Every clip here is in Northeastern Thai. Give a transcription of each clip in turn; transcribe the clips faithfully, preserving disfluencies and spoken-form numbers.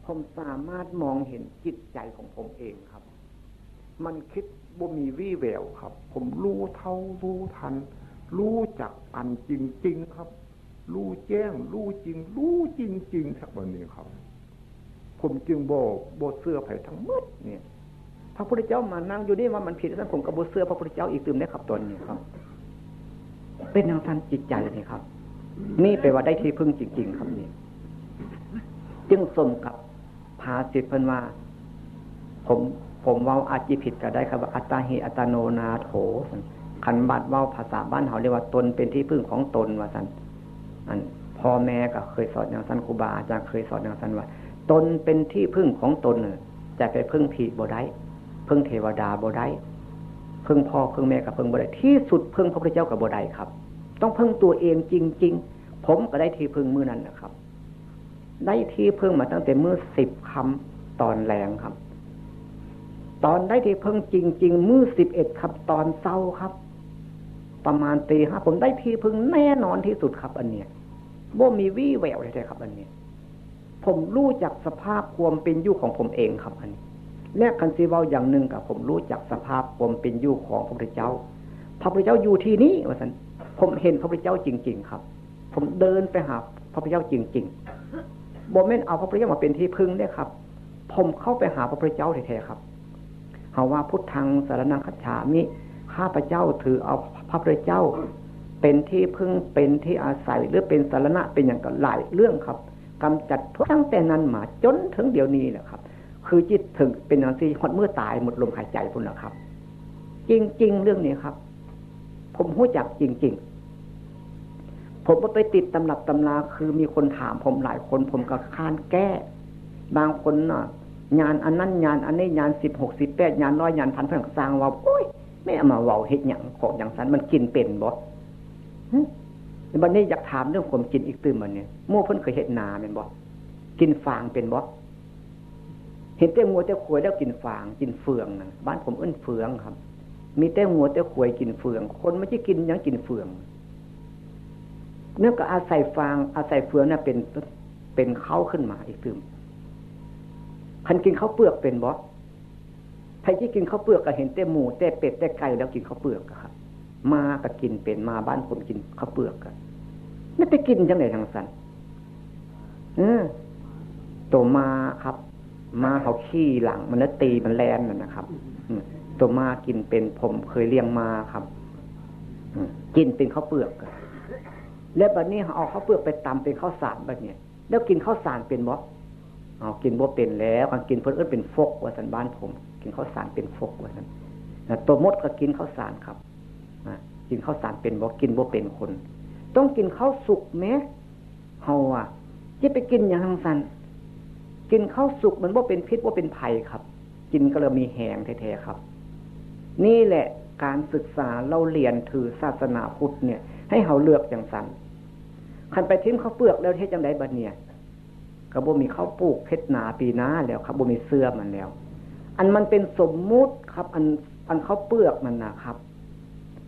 ผมสามารถมองเห็นจิตใจของผมเองครับ มันคิดบ่มีวี่แววครับ ผมรู้เท่ารู้ทัน รู้จักอันจริงๆครับ รู้แจ้ง รู้จริง รู้จริงๆครับ วันนี้ครับ ผมจึงบ่บ่เชื่อไผทั้งหมดเนี่ย พระพุทธเจ้ามานั่งอยู่นี่ว่ามันผิด ท่านผมก็บ่เชื่อพระพุทธเจ้าอีกตื่มได้ครับ ตอนนี้ครับ เป็นอย่างนั้นจิตใจนี่ครับ นี่แปลว่าได้ที่พึ่งจริงๆครับนี่ จึงสมกับภาษิตเพิ่นว่า ผม ผมเว้าอาจจิผิดก็ได้ครับ ว่า อัตตาหิอัตตโนนาโถ คันบาดเว้าภาษาบ้านเฮาเรียกว่า ตนเป็นที่พึ่งของตน ว่าซั่น อันพ่อแม่ก็เคยสอนอย่างซั่น ครูบาอาจารย์เคยสอนอย่างซั่นว่า ตนเป็นที่พึ่งของตน จะไปพึ่งผีบ่ได้ พึ่งเทวดาบ่ได้ พึ่งพ่อพึ่งแม่ก็พึ่งบ่ได้ ที่สุดพึ่งพระพุทธเจ้าก็บ่ได้ครับ ต้องพึ่งตัวเองจริงๆ ผมก็ได้ที่พึ่งมื้อนั้นนะครับ ได้ที่พึ่งมาตั้งแต่มื้อสิบค่ำตอนแลงครับ ตอนได้ที่พึ่งจริงๆ มื้อสิบเอ็ดค่ำตอนเช้าครับ ประมาณตีห้า ผมได้ที่พึ่งแน่นอนที่สุดครับ อันเนี้ย บ่มีวี่แววแท้ๆครับ อันเนี้ย ผมรู้จักสภาพความเป็นอยู่ของผมเองครับ อันนี้ และคันสิเว้าอย่างหนึ่งก็ ผมรู้จักสภาพความเป็นอยู่ของพระพุทธเจ้า พระพุทธเจ้าอยู่ที่นี่ ว่าซั่น ผมเห็นพระพุทธเจ้าจริงๆครับ ผมเดินไปหาพระพุทธเจ้าจริงๆ บ่แม่นเอาพระพุทธเจ้ามาเป็นที่พึ่งเด้ครับ ผมเข้าไปหาพระพุทธเจ้าแท้ๆครับ เฮาว่า พุทธังสรณังคัจฉามิ ข้าพเจ้าถือเอาพระพุทธเจ้า เป็นที่พึ่ง เป็นที่อาศัย หรือเป็นสรณะ เป็นหยังก็หลายเรื่องครับ กำจัดทุกข์ตั้งแต่นั้นมาจนถึงเดี๋ยวนี้แหละครับ คือจิตถึงเป็นอย่างที่ฮอดมื้อตายหมดลมหายใจพุ้นนะครับ จริงๆ เรื่องนี้ครับ ผมรู้จักจริงๆ ผมบ่ไปติดตำรับตำรา คือมีคนถามผมหลายคน ผมก็ค้านแก้ บางคนน่ะ ญาณอันนั้น ญาณอันนี้ ญาณสิบหก สิบแปด ญาณร้อย ญาณพัน เพิ่นก็สร้างว่า โอ๊ย แม่เอามาเว้าเฮ็ดหยัง ของจังซั่น มันกินเป็นบ่ หึ บัดนี้อยากถามเรื่องความกินอีกตื่ม บัดนี้ หมู่เพิ่นเคยเฮ็ดนาแม่นบ่ กินฟางเป็นบ่ เห็นแต่งัวแต่ควายแล้วกินฟาง กินเฟืองนะ บ้านผมเอิ้นเฟืองครับ มีแต่งัวแต่ควายกินเฟือง คนมันสิกินหยังกินเฟือง นั่นก็อาศัยฟาง อาศัยเฟืองน่ะเป็น เป็นข้าวขึ้นมาอีกตื่ม คันกินข้าวเปลือกเป็นบ่ ไผสิกินข้าวเปลือกก็เห็นแต่หมู แต่เป็ด แต่ไก่แล้วกินข้าวเปลือกอะครับ ม้าก็กินเป็น ม้าบ้านผมกินข้าวเปลือกอะ มันไปกินจังได๋จังซั่น เออ ตัวม้าครับ ม้าเขาขี่หลังมันแล้วตีมันแล่นนั่นนะครับ อืม ตัวม้ากินเป็น ผมเคยเลี้ยงม้าครับ อืม กินเป็นข้าวเปลือกอะ แล้วบัดนี้เอาข้าวเปลือกไปตำเป็นข้าวสารบัดเนี้ย แล้วกินข้าวสารเป็นบ่ เอา กินบ่เป็นแล้ว คันกินเพิ่นเอิ้นเป็นฟกว่าซั่น บ้านผม กินข้าวสารเป็นฟกว่าซั่น นะ ตัวมดก็กินข้าวสารครับ นะ กินข้าวสารเป็นบ่ กินบ่เป็นคน ต้องกินข้าวสุกแหม เฮาอะ สิไปกินหยังจั่งซั้น กินข้าวสุกมันบ่เป็นพิษบ่เป็นภัยครับ กินก็เลยมีแฮงแท้ๆครับ นี่แหละการศึกษาเล่าเรียนถือศาสนาพุทธเนี่ย ให้เฮาเลือกจั่งซั้น คันไปทิ่มข้าวเปลือกแล้วเฮ็ดจั่งใดบัดเนี่ย ก็บ่มีข้าวปลูกเฮ็ดนาปีหน้าแล้วครับ บ่มีเสื้อมันแล้ว อันมันเป็นสมมุติครับ อัน อันข้าวเปลือกนั่นนะครับ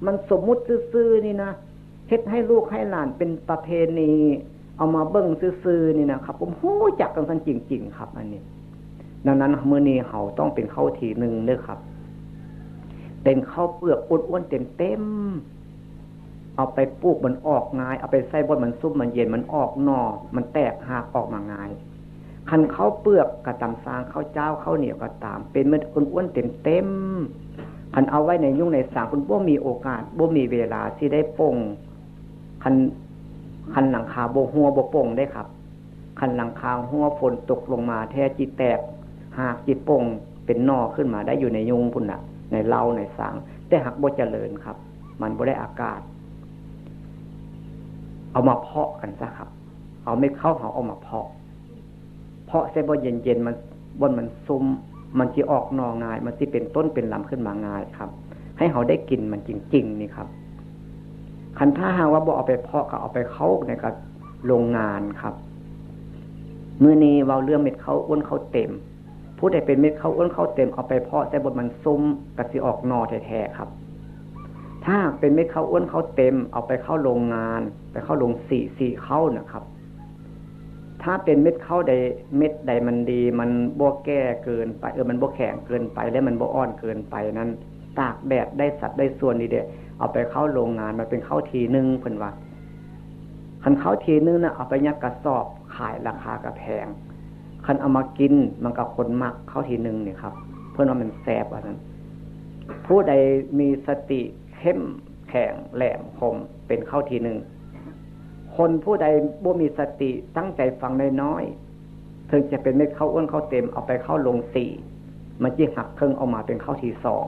มันสมมุติซื่อๆนี่นะ เฮ็ดให้ลูกให้หลานเป็นประเพณี เอามาเบิ่งซื่อๆนี่นะครับ ผมฮู้จักจั่งซั้นจริงๆครับ อันนี้ ดังนั้นมื้อนี้เฮาต้องเป็นข้าวทีหนึ่งเด้อครับ เป็นข้าวเปลือกอ้วนๆเต็มๆ เอาไปปลูกมันออกง่าย เอาไปใส่บ่อนมันซุ่มมันเย็น มันออกหน่อ มันแตกหากออกมาง่าย คันข้าวเปลือกก็ตามซาง ข้าวเจ้า ข้าวเหนียวก็ตาม เป็นเม็ดอ้วนๆเต็มๆ คันเอาไว้ในยุ้งในสาง เพิ่นบ่มีโอกาส บ่มีเวลาสิได้ป่ง คัน คันหลังคาบ่ฮั่วบ่ป่งเด้ครับ คันหลังคาฮั่วฝนตกลงมาแท้จิแตก หากจิป่งเป็นหน่อขึ้นมาได้อยู่ในยุ้งพุ้นน่ะ ในเล้าในสาง แต่หากบ่เจริญครับ มันบ่ได้อากาศ เอามาเพาะกันซะครับ เอาเม็ดข้าวเฮาเอามาเพาะ เพาะใส่บ่อนเย็นๆ มัน บ่อนมันซุ่ม มันสิออกหน่อง่าย มันสิเป็นต้นเป็นลำขึ้นมาง่ายครับ ให้เฮาได้กินมันจริงๆนี่ครับ คันถ้าหากว่าบ่เอาไปเพาะก็เอาไปเข้าในกับโรงงานครับ มื้อนี้เว้าเรื่องเม็ดข้าวอ้วนข้าวเต็ม ผู้ใดเป็นเม็ดข้าวอ้วนข้าวเต็ม เอาไปเพาะใส่บ่อนมันซุ่ม ก็สิออกหน่อแท้ๆครับ ถ้าหากเป็นเม็ดข้าวอ้วนข้าวเต็ม เอาไปเข้าโรงงาน ไปเข้าโรงสี สีข้าวนะครับ ถ้าเป็นเม็ดข้าวใด เม็ดใดมันดี มันบ่แก่เกินไป เออ มันบ่แข็งเกินไป และมันบ่อ่อนเกินไปนั้น ตากแดดได้สัดได้ส่วนดีเด้ เอาไปเข้าโรงงาน มันเป็นข้าวทีหนึ่ง เพิ่นว่า คันข้าวทีหนึ่งนะ เอาไปยัดกระสอบขาย ราคาก็แพง คันเอามากิน มันก็คนมักข้าวทีหนึ่งนี่ครับ เพิ่นว่ามันแซ่บว่าซั่น ผู้ใดมีสติเข้มแข็งแหลมคม เป็นข้าวทีหนึ่ง คนผู้ใดบ่มีสติตั้งใจฟังน้อยๆ ถึงจะเป็นเม็ดข้าวอ้วนข้าวเต็ม เอาไปเข้าโรงสี มันจิหักครึ่งออกมาเป็นข้าวทีสอง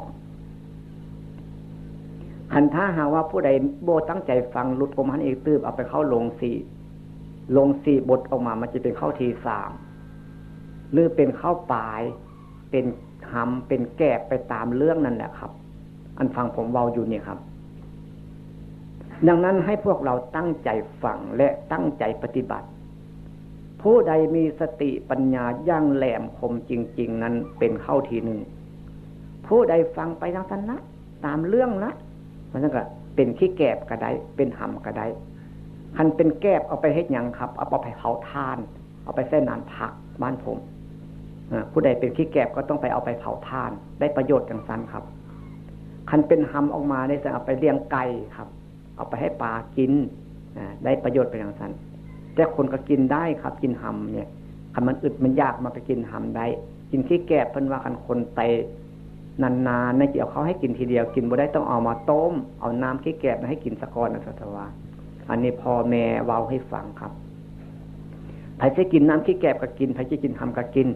คันถ้าหากว่าผู้ใดบ่ตั้งใจฟัง หลุดกว่าหั้นอีกตื้บ เอาไปเข้าโรงสี โรงสีบดออกมา มันจะเป็นข้าวทีสาม หรือเป็นข้าวปาย เป็นหำ เป็นแกบไปตามเรื่องนั่นแหละครับ อันฟังผมเว้าอยู่นี่ครับ ดังนั้นให้พวกเราตั้งใจฟังและตั้งใจปฏิบัติ ผู้ใดมีสติปัญญาอย่างแหลมคมจริงๆ นั้นเป็นข้าวทีหนึ่ง ผู้ใดฟังไปทางซั่นละ ตามเรื่องละ มันก็เป็นขี้แกบก็ได้ เป็นหำก็ได้ คันเป็นแกบเอาไปเฮ็ดหยังครับ เอาไปเผาถ่าน เอาไปใส่น้ำผักบ้านผม อ่า ผู้ใดเป็นขี้แกบก็ต้องไปเอาไปเผาถ่าน ได้ประโยชน์จังซั่นครับ คันเป็นหำออกมาได้จะเอาไปเลี้ยงไก่ครับ เอาไปให้ปลากิน อ่า ได้ประโยชน์ไปจังซั่น แต่คนก็กินได้ครับ กินหำเนี่ย คันมันอึดมันอยากมันก็กินหำได้ กินขี้แกบ เพิ่นว่าคันคนไปนานๆ เนี่ย จะเอาเข้าให้กินทีเดียว กินบ่ได้ ต้องเอามาต้ม เอาน้ำขี้แกบมาให้กินซะก่อนนะ สัตวา อันนี้พ่อแม่เว้าให้ฟังครับ ไผสิกินน้ำขี้แกบก็กิน ไผสิกินหำก็กิน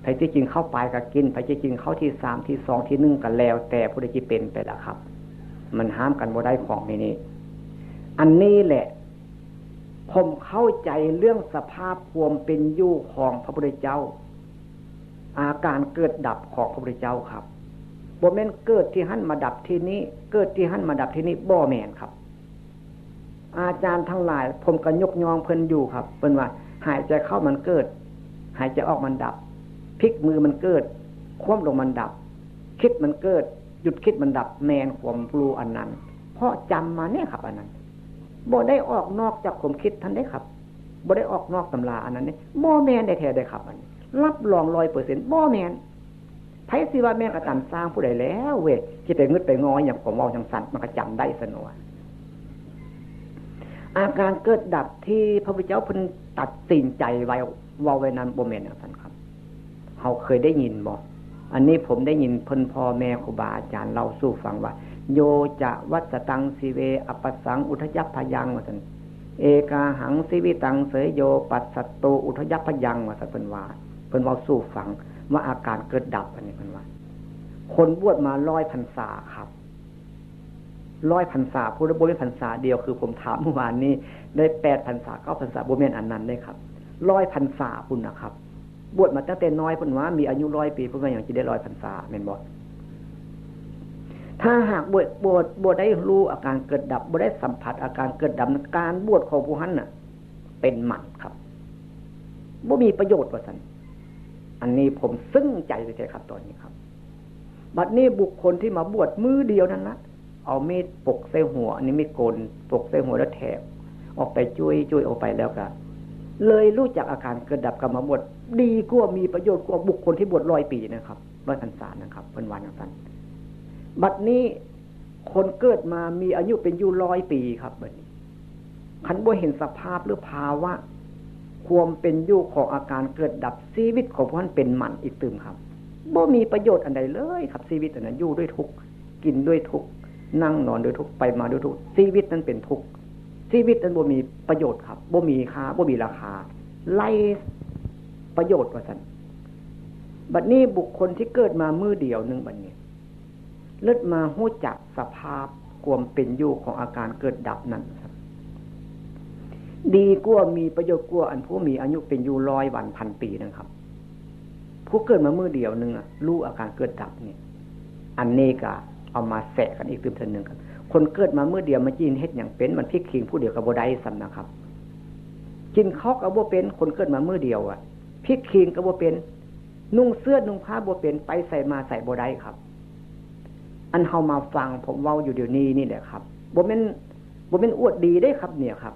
ไผสิกินข้าวปายก็กิน ไผสิกินข้าวทีสาม ทีสอง ทีหนึ่ง ก็แล้วแต่ผู้ใดสิเป็นไปล่ะครับ มันห้ามกันบ่ได้ของในนี้ อันนี้แหละ ผมเข้าใจเรื่องสภาพความเป็นอยู่ของพระพุทธเจ้า อาการเกิดดับของพระพุทธเจ้าครับ บ่แม่นเกิดที่หั่นมาดับที่นี่ เกิดที่หั่นมาดับที่นี่ บ่แม่นครับ อาจารย์ทั้งหลาย ผมก็ยกย่องเพิ่นอยู่ครับ เพิ่นว่าหายใจเข้ามันเกิด หายใจออกมันดับ พลิกมือมันเกิด คว่ำลงมันดับ คิดมันเกิด หยุดคิดมันดับ แม่นความรู้อันนั้น เพราะจำมาเนี่ยครับ อันนั้น บ่ได้ออกนอกจากความคิดท่านได้ครับ บ่ได้ออกนอกตำราอันนั้นเด้ บ่แม่นแท้ๆ เด้ครับ อันนี้ รับรองร้อยเปอร์เซ็นต์ บ่แม่น ไผสิว่าแม่นก็ตามสร้างผู้ใดแล้วเว้ย สิไปงึดไปงอหยังของเว้าจังซั่น มันก็จำได้ซะหนอ อาการเกิดดับที่พระพุทธเจ้าเพิ่นตัดสินใจไว้ เว้าไว้นั้นบ่แม่นจังซั่นครับ เฮาเคยได้ยินบ่ อันนี้ผมได้ยินเพิ่นพ่อแม่ครูบาอาจารย์เล่าสู่ฟังว่า โยจะวัสสตังสิเวอัปปสสังอุทยัพพยัง ว่าซั่น เอกาหังสิวิตังเสยโยปัสสัตตูอุทยัพพยัง ว่าซั่น เพิ่นว่า เพิ่นเว้าสู่ฟังว่าอาการเกิดดับ อันนี้เพิ่นว่า คนบวชมาร้อยพรรษาครับ ร้อยพรรษา ผู้ใดบ่แม่นพรรษาเดียว คือผมถามเมื่อวานนี้ ได้แปดพรรษา เก้าพรรษา บ่แม่นอันนั้นเด้ครับ ร้อยพรรษาพุ้นนะครับ บวชมาตั้งแต่น้อยพุ้นว่า มีอายุร้อยปีพุ้นว่า ยังสิได้ร้อยพรรษา แม่นบ่ ถ้าหากบวช บวช บ่ได้รู้อาการเกิดดับ บ่ได้สัมผัสอาการเกิดดับ การบวชของผู้นั้นน่ะ เป็นหมันครับ บ่มีประโยชน์ว่าซั่น อันนี้ผมซึ้งใจแท้ๆ ครับ ตอนนี้ครับ บัดนี้บุคคลที่มาบวชมื้อเดียวนั่นละ เอามีดปกใส่หัว อันนี้มีดโกนปกใส่หัวแล้วแถกออกไปจุยๆ ออกไปแล้วก็ เลยรู้จักอาการเกิดดับกลับมาบวช ดีกว่า มีประโยชน์กว่าบุคคลที่บวชร้อยปีนะครับ ร้อยพรรษานะครับ เพิ่นว่าจังซั่น บัดนี้คนเกิดมามีอายุเป็นอยู่ร้อยปีครับ บัดนี้ คันบ่เห็นสภาพหรือภาวะ ความเป็นอยู่ของอาการเกิดดับ ชีวิตของพวกนั้นเป็นหมันอีกตื่มครับ บ่มีประโยชน์อันใดเลยครับ ชีวิตอันนั้นอยู่ด้วยทุกข์ กินด้วยทุกข์ นั่งนอนด้วยทุกข์ ไปมาด้วยทุกข์ ชีวิตนั้นเป็นทุกข์ ชีวิตนั้นบ่มีประโยชน์ครับ บ่มีค่า บ่มีราคา ไร้ประโยชน์ว่าซั่น บัดนี้บุคคลที่เกิดมามื้อเดียวหนึ่งบัดนี้ เลิศมาฮู้จักสภาพความเป็นอยู่ของอาการเกิดดับนั้นครับ ดีกว่า มีประโยชน์กว่าอันผู้มีอายุเป็นอยู่ร้อยวันพันปีนั่นครับ ผู้เกิดมามื้อเดียวหนึ่งอะ รู้อาการเกิดดับนี่ อันนี้ก็เอามาแซะกันอีกตื่มเทื่อหนึ่งครับ คนเกิดมามื้อเดียวมันจิเฮ็ดหยังเป็น มันพลิกคิงผู้เดียวก็บ่ได้ซ้ำนะครับ กินข้าวก็บ่เป็น คนเกิดมามื้อเดียวอะ พลิกคิงก็บ่เป็น นุ่งเสื้อนุ่งผ้าบ่เป็น ไปไสมาไสบ่ได้ครับ อันเฮามาฟังผมเว้าอยู่เดี๋ยวนี้นี่แหละครับ บ่แม่น บ่แม่นอวดดีเด้ครับเนี่ยครับ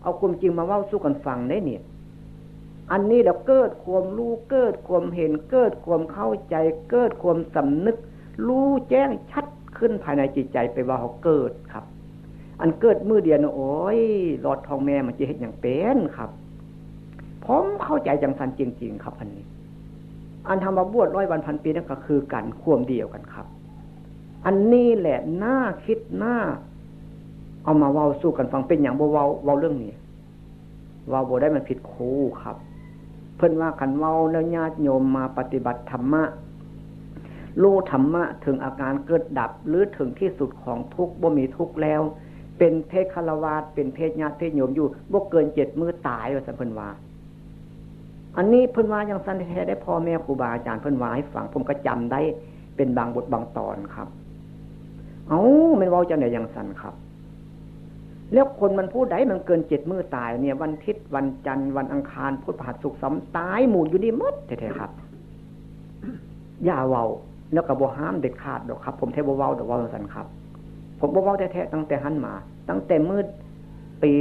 เอาความจริงมาเว้าสู่กันฟังได้เนี่ย อันนี้แหละเกิดความรู้ เกิดความเห็น เกิดความเข้าใจ เกิดความสำนึก รู้แจ้งชัดขึ้นภายในจิตใจ ไปว่าเขาเกิดครับ อันเกิดมื้อเดียวนะ โอ้ย หลอดท้องแม่มันจะเฮ็ดหยังเป็นครับ ผมเข้าใจจังซั่นจริงๆ ครับ อันนี้ อันทำมาบวชร้อยวันพันปีนั่นก็คือกัน ความเดียวกันครับ อันนี้แหละน่าคิด น่าเอามาเว้าสู่กันฟัง เป็นหยังบ่เว้า เว้าเรื่องนี้ เว้าบ่ได้ มันผิดครูครับ เพิ่นว่าคันเว้าแล้วญาติโยมมาปฏิบัติธรรมะ รู้ธรรมะถึงอาการเกิดดับ หรือถึงที่สุดของทุกข์ บ่มีทุกข์แล้ว เป็นเพศฆราวาส เป็นเพศญาติเพศโยมอยู่ บ่เกินเจ็ดมื้อตาย ว่าซั่นเพิ่นว่า อันนี้เพิ่นว่าจังซั่นแท้ๆ ได้ พ่อแม่ครูบาอาจารย์เพิ่นว่าให้ฟัง ผมก็จำได้เป็นบางบทบางตอนครับ เอ้า แม่นเว้าจังได๋จังซั่นครับ แล้วคนมันผู้ใดมันเกินเจ็ดมื้อตายเนี่ย วันอาทิตย์ วันจันทร์ วันอังคาร พุธ พฤหัส ศุกร์ เสาร์ ตายหมู่อยู่นี่หมดแท้ๆ ครับ อย่าเว้า แล้วก็บ่ห้ามเด็ดขาดดอกครับ ผมแท้บ่เว้าดอก เว้าจังซั่นครับ ผมบ่เว้าแท้ๆ ตั้งแต่หั้นมา ตั้งแต่มื้อปี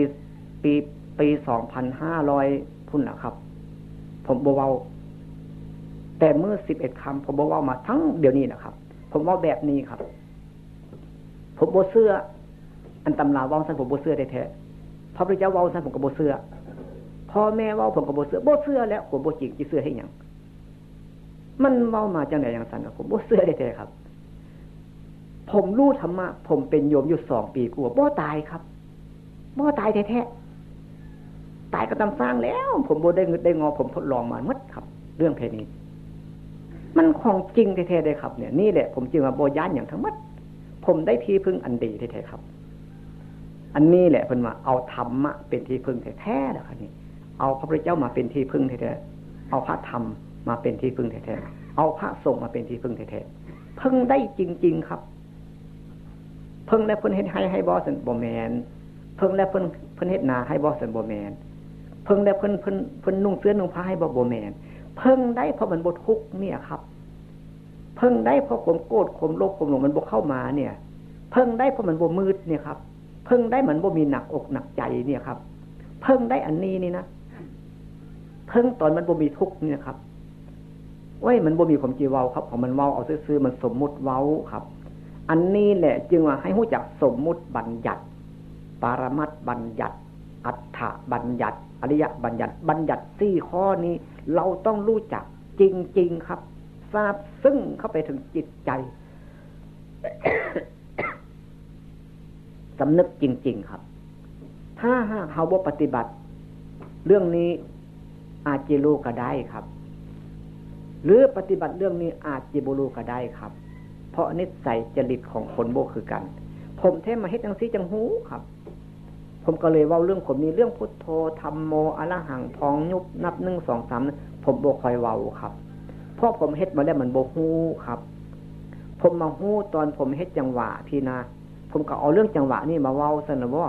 ปี ปี สองพันห้าร้อย พุ้นล่ะครับ ผมบ่เว้า แต่มื้อสิบเอ็ดค่ำ ผมบ่เว้ามาทั้งเดี๋ยวนี้นะครับ ผมเว้าแบบนี้ครับ ผมบ่เชื่อ อันตำราเว้าซั่นผมบ่เชื่อแท้ๆ พระพุทธเจ้าเว้าซั่นผมก็บ่เชื่อ พ่อแม่เว้าผมก็บ่เชื่อ บ่เชื่อแล้ว ความบ่จริงสิเชื่อเฮ็ดหยัง มันเว้ามาจังได๋จังซั่นน่ะ ผมบ่เชื่อแท้ๆ ครับ ผมรู้ธรรมะ ผมเป็นโยมอยู่สองปีกว่า บ่ตายครับ บ่ตายแท้ๆ ตายก็ตำสร้างแล้ว ผมบ่ได้เงินได้งอ ผมทดลองมาหมดครับ เรื่องแค่นี้ มันของจริงแท้ๆ เด้อครับเนี่ย นี่แหละผมจึงว่าบ่ย้านหยังทั้งหมด ผมได้ที่พึ่งอันดีแท้ๆ ครับ อันนี้แหละเพิ่นว่าเอาธรรมะเป็นที่พึ่งแท้ๆ แล้วครับนี่ เอาพระพุทธเจ้ามาเป็นที่พึ่งแท้ๆ เอาพระธรรมมาเป็นที่พึ่งแท้ๆ เอาพระสงฆ์มาเป็นที่พึ่งแท้ๆ พึ่งได้จริงๆ ครับ พึ่งแล้วเพิ่นเฮ็ดไฮ่ให้บ่ ซั่นบ่แม่น พึ่งแล้วเพิ่น เพิ่นเฮ็ดนาให้บ่ ซั่นบ่แม่น พึ่งแล้วเพิ่น เพิ่น เพิ่นนุ่งเสื้อนุ่งผ้าให้บ่ บ่แม่น พึ่งได้เพราะมันบ่ทุกข์เนี่ยครับ พึ่งได้เพราะความโกรธ ความโลภ ความหลงมันบ่เข้ามาเนี่ย พึ่งได้เพราะมันบ่มืดเนี่ยครับ พึ่งได้มันบ่มีหนักอกหนักใจเนี่ยครับ พึ่งได้อันนี้นี่นะ พึ่งตอนมันบ่มีทุกข์เนี่ยครับ โอ้ย มันบ่มีความสิเว้าครับ ของมันเว้าเอาซื่อๆ มันสมมุติเว้าครับ อันนี้แหละจึงว่าให้รู้จักสมมุติบัญญัติ ปรมัตถบัญญัติ อัฏฐบัญญัติ อริยบัญญัติ บัญญัติสี่ข้อนี้ เราต้องรู้จักจริงๆ ครับ ซาบซึ้งเข้าไปถึงจิตใจ สำนึกจริงๆ ครับ ถ้าหากเฮาบ่ปฏิบัติ เรื่องนี้อาจจะรู้ก็ได้ครับ หรือปฏิบัติเรื่องนี้อาจจะบ่รู้ก็ได้ครับ เพราะนิสัยจริตของคนบ่คือกัน ผมแท้มาเฮ็ดจังซี่จังฮู้ครับ ผมก็เลยเว้าเรื่องผมนี่ เรื่องพุทโธ ธัมโม อะระหัง พองยุบ นับหนึ่ง สอง สาม ผมบ่ค่อยเว้าครับ เพราะผมเฮ็ดมาแล้วมันบ่ฮู้ครับ ผมมาฮู้ตอนผมเฮ็ดจังหวะพี่นะ ผมก็เอาเรื่องจังหวะนี่มาเว้าซั่นน่ะบ่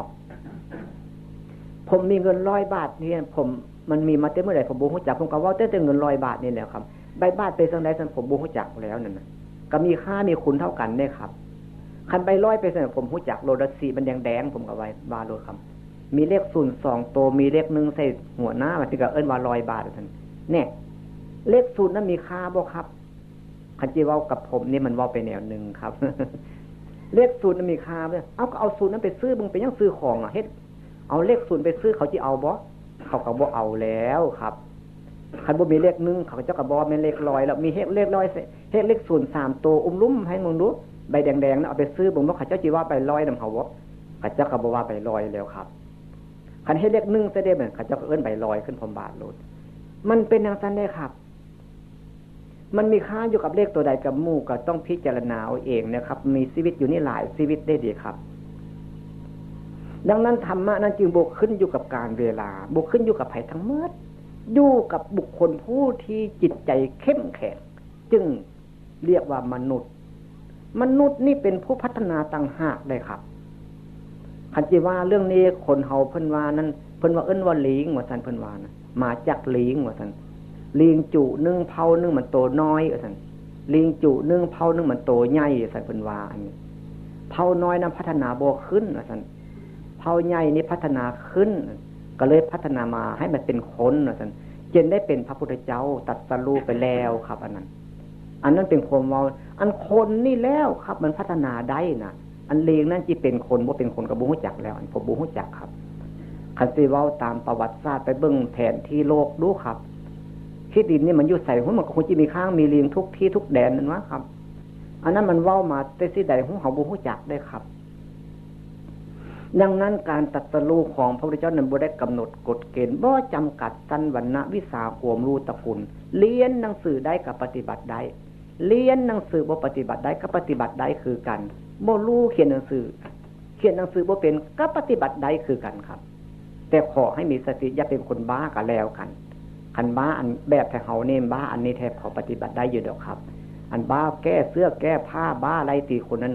ผมมีเงินร้อยบาทเนี่ย ผม มันมีมาแต่เมื่อใดผมบ่ฮู้จัก ผมก็เว้าแต่ แต่เงินร้อยบาทนี่แหละครับ ใบบาทไปจั่งใดซั่นผมบ่ฮู้จักแล้วนั่นน่ะ ก็มีค่ามีคุณเท่ากันเด้ครับ คันใบร้อยไปซั่นผมฮู้จักโลด สีมันแดงๆ ผมก็ว่า ว่าโลดครับ มีเลขศูนย์สองโต มีเลขหนึ่งใส่หัวหน้า มันสิก็เอิ้นว่าร้อยบาทซั่น แน่ เลขศูนย์นั้นมีค่าบ่ครับ คันสิเว้ากับผมนี่มันเว้าไปแนวหนึ่งครับ เลขศูนย์นั้นมีค่าเด้อ เอาก็เอาศูนย์นั้นไปซื้อ มึงไปหยังซื้อของอะ เฮ็ด เอาเลขศูนย์ไปซื้อ เขาสิเอาบ่ เขาก็บ่เอาแล้วครับ คันบ่มีเลขหนึ่ง เขาเจ้าก็บอกว่าแม่นเลขร้อยแล้ว มีเลข เลขร้อย เลข เลขศูนย์สามโต อุ้มลุ่มให้มึงดู ใบแดงๆ นะ เอาไปซื้อ มึงว่าเขาเจ้าสิว่าใบร้อยนำเขาบ่ เขาเจ้าก็บ่ว่าใบร้อยแล้วครับ คันเฮ็ดเลขหนึ่งซะเด้ มันเขาเจ้าก็เอิ้นใบร้อยขึ้นพร้อมบาทโลด มันเป็นจั่งซั่นเด้ครับ มันมีค่าอยู่กับเลขตัวใดกับหมู่ ก็ต้องพิจารณาเอาเองนะครับ มีชีวิตอยู่นี่หลายชีวิตได้ดีครับ ดังนั้นธรรมะนั้นจึงบ่ขึ้นอยู่กับกาลเวลา บ่ขึ้นอยู่กับไผทั้งหมด อยู่กับบุคคลผู้ที่จิตใจเข้มแข็ง จึงเรียกว่ามนุษย์ มนุษย์นี่เป็นผู้พัฒนาต่างหากได้ครับ คันสิว่าเรื่องนี้คนเฮาเพิ่นว่านั้น เพิ่นว่าเอิ้นว่าลิงว่าซั่น เพิ่นว่านะ มาจากลิงว่าซั่น ลิงจุหนึ่งเผ่าหนึ่งมันโตน้อยว่าซั่น ลิงจุหนึ่งเผ่าหนึ่งมันโตใหญ่ว่าซั่น เพิ่นว่าอันนี้ เผ่าน้อยนั้นพัฒนาบ่ขึ้นว่าซั่น เผ่าใหญ่นี่พัฒนาขึ้น ก็เลยพัฒนามาให้มันเป็นคนว่าซั่น จึงได้เป็นพระพุทธเจ้าตรัสรู้ไปแล้วครับ อันนั้น อันนั้นเป็นความเว้า อันคนนี่แล้วครับ มันพัฒนาได้นะ อันเลงนั่นที่เป็นคนบ่เป็นคนก็บ่ฮู้จักแล้ว อันผมบ่ฮู้จักครับ คันสิเว้าตามประวัติศาสตร์ไปเบิ่งแผนที่โลกดูครับ ที่ดินนี่มันอยู่ใส มันก็คงจะมีข้างมีเลงทุกที่ทุกแดนนั่นวะครับ อันนั้นมันเว้ามาแต่สิใดฮู้ เฮาบ่ฮู้จักได้ครับ ดังนั้นการตรัสรู้ของพระพุทธเจ้านั้นบ่ได้กำหนดกฎเกณฑ์ บ่จำกัดชั้นวรรณะวิชาความรู้ตระกูล เรียนหนังสือได้ก็ปฏิบัติได้ เรียนหนังสือบ่ปฏิบัติได้ก็ปฏิบัติได้คือกัน บ่รู้เขียนหนังสือ เขียนหนังสือบ่เป็นก็ปฏิบัติได้คือกันครับ แต่ขอให้มีสติ อย่าเป็นคนบ้าก็แล้วกัน คันบ้าอันแบบแท้เฮานี่บ้าอันนี้แท้พอปฏิบัติได้อยู่ดอกครับ อันบ้าแก้เสื้อแก้ผ้าบ้าไล่ตีคนนั้น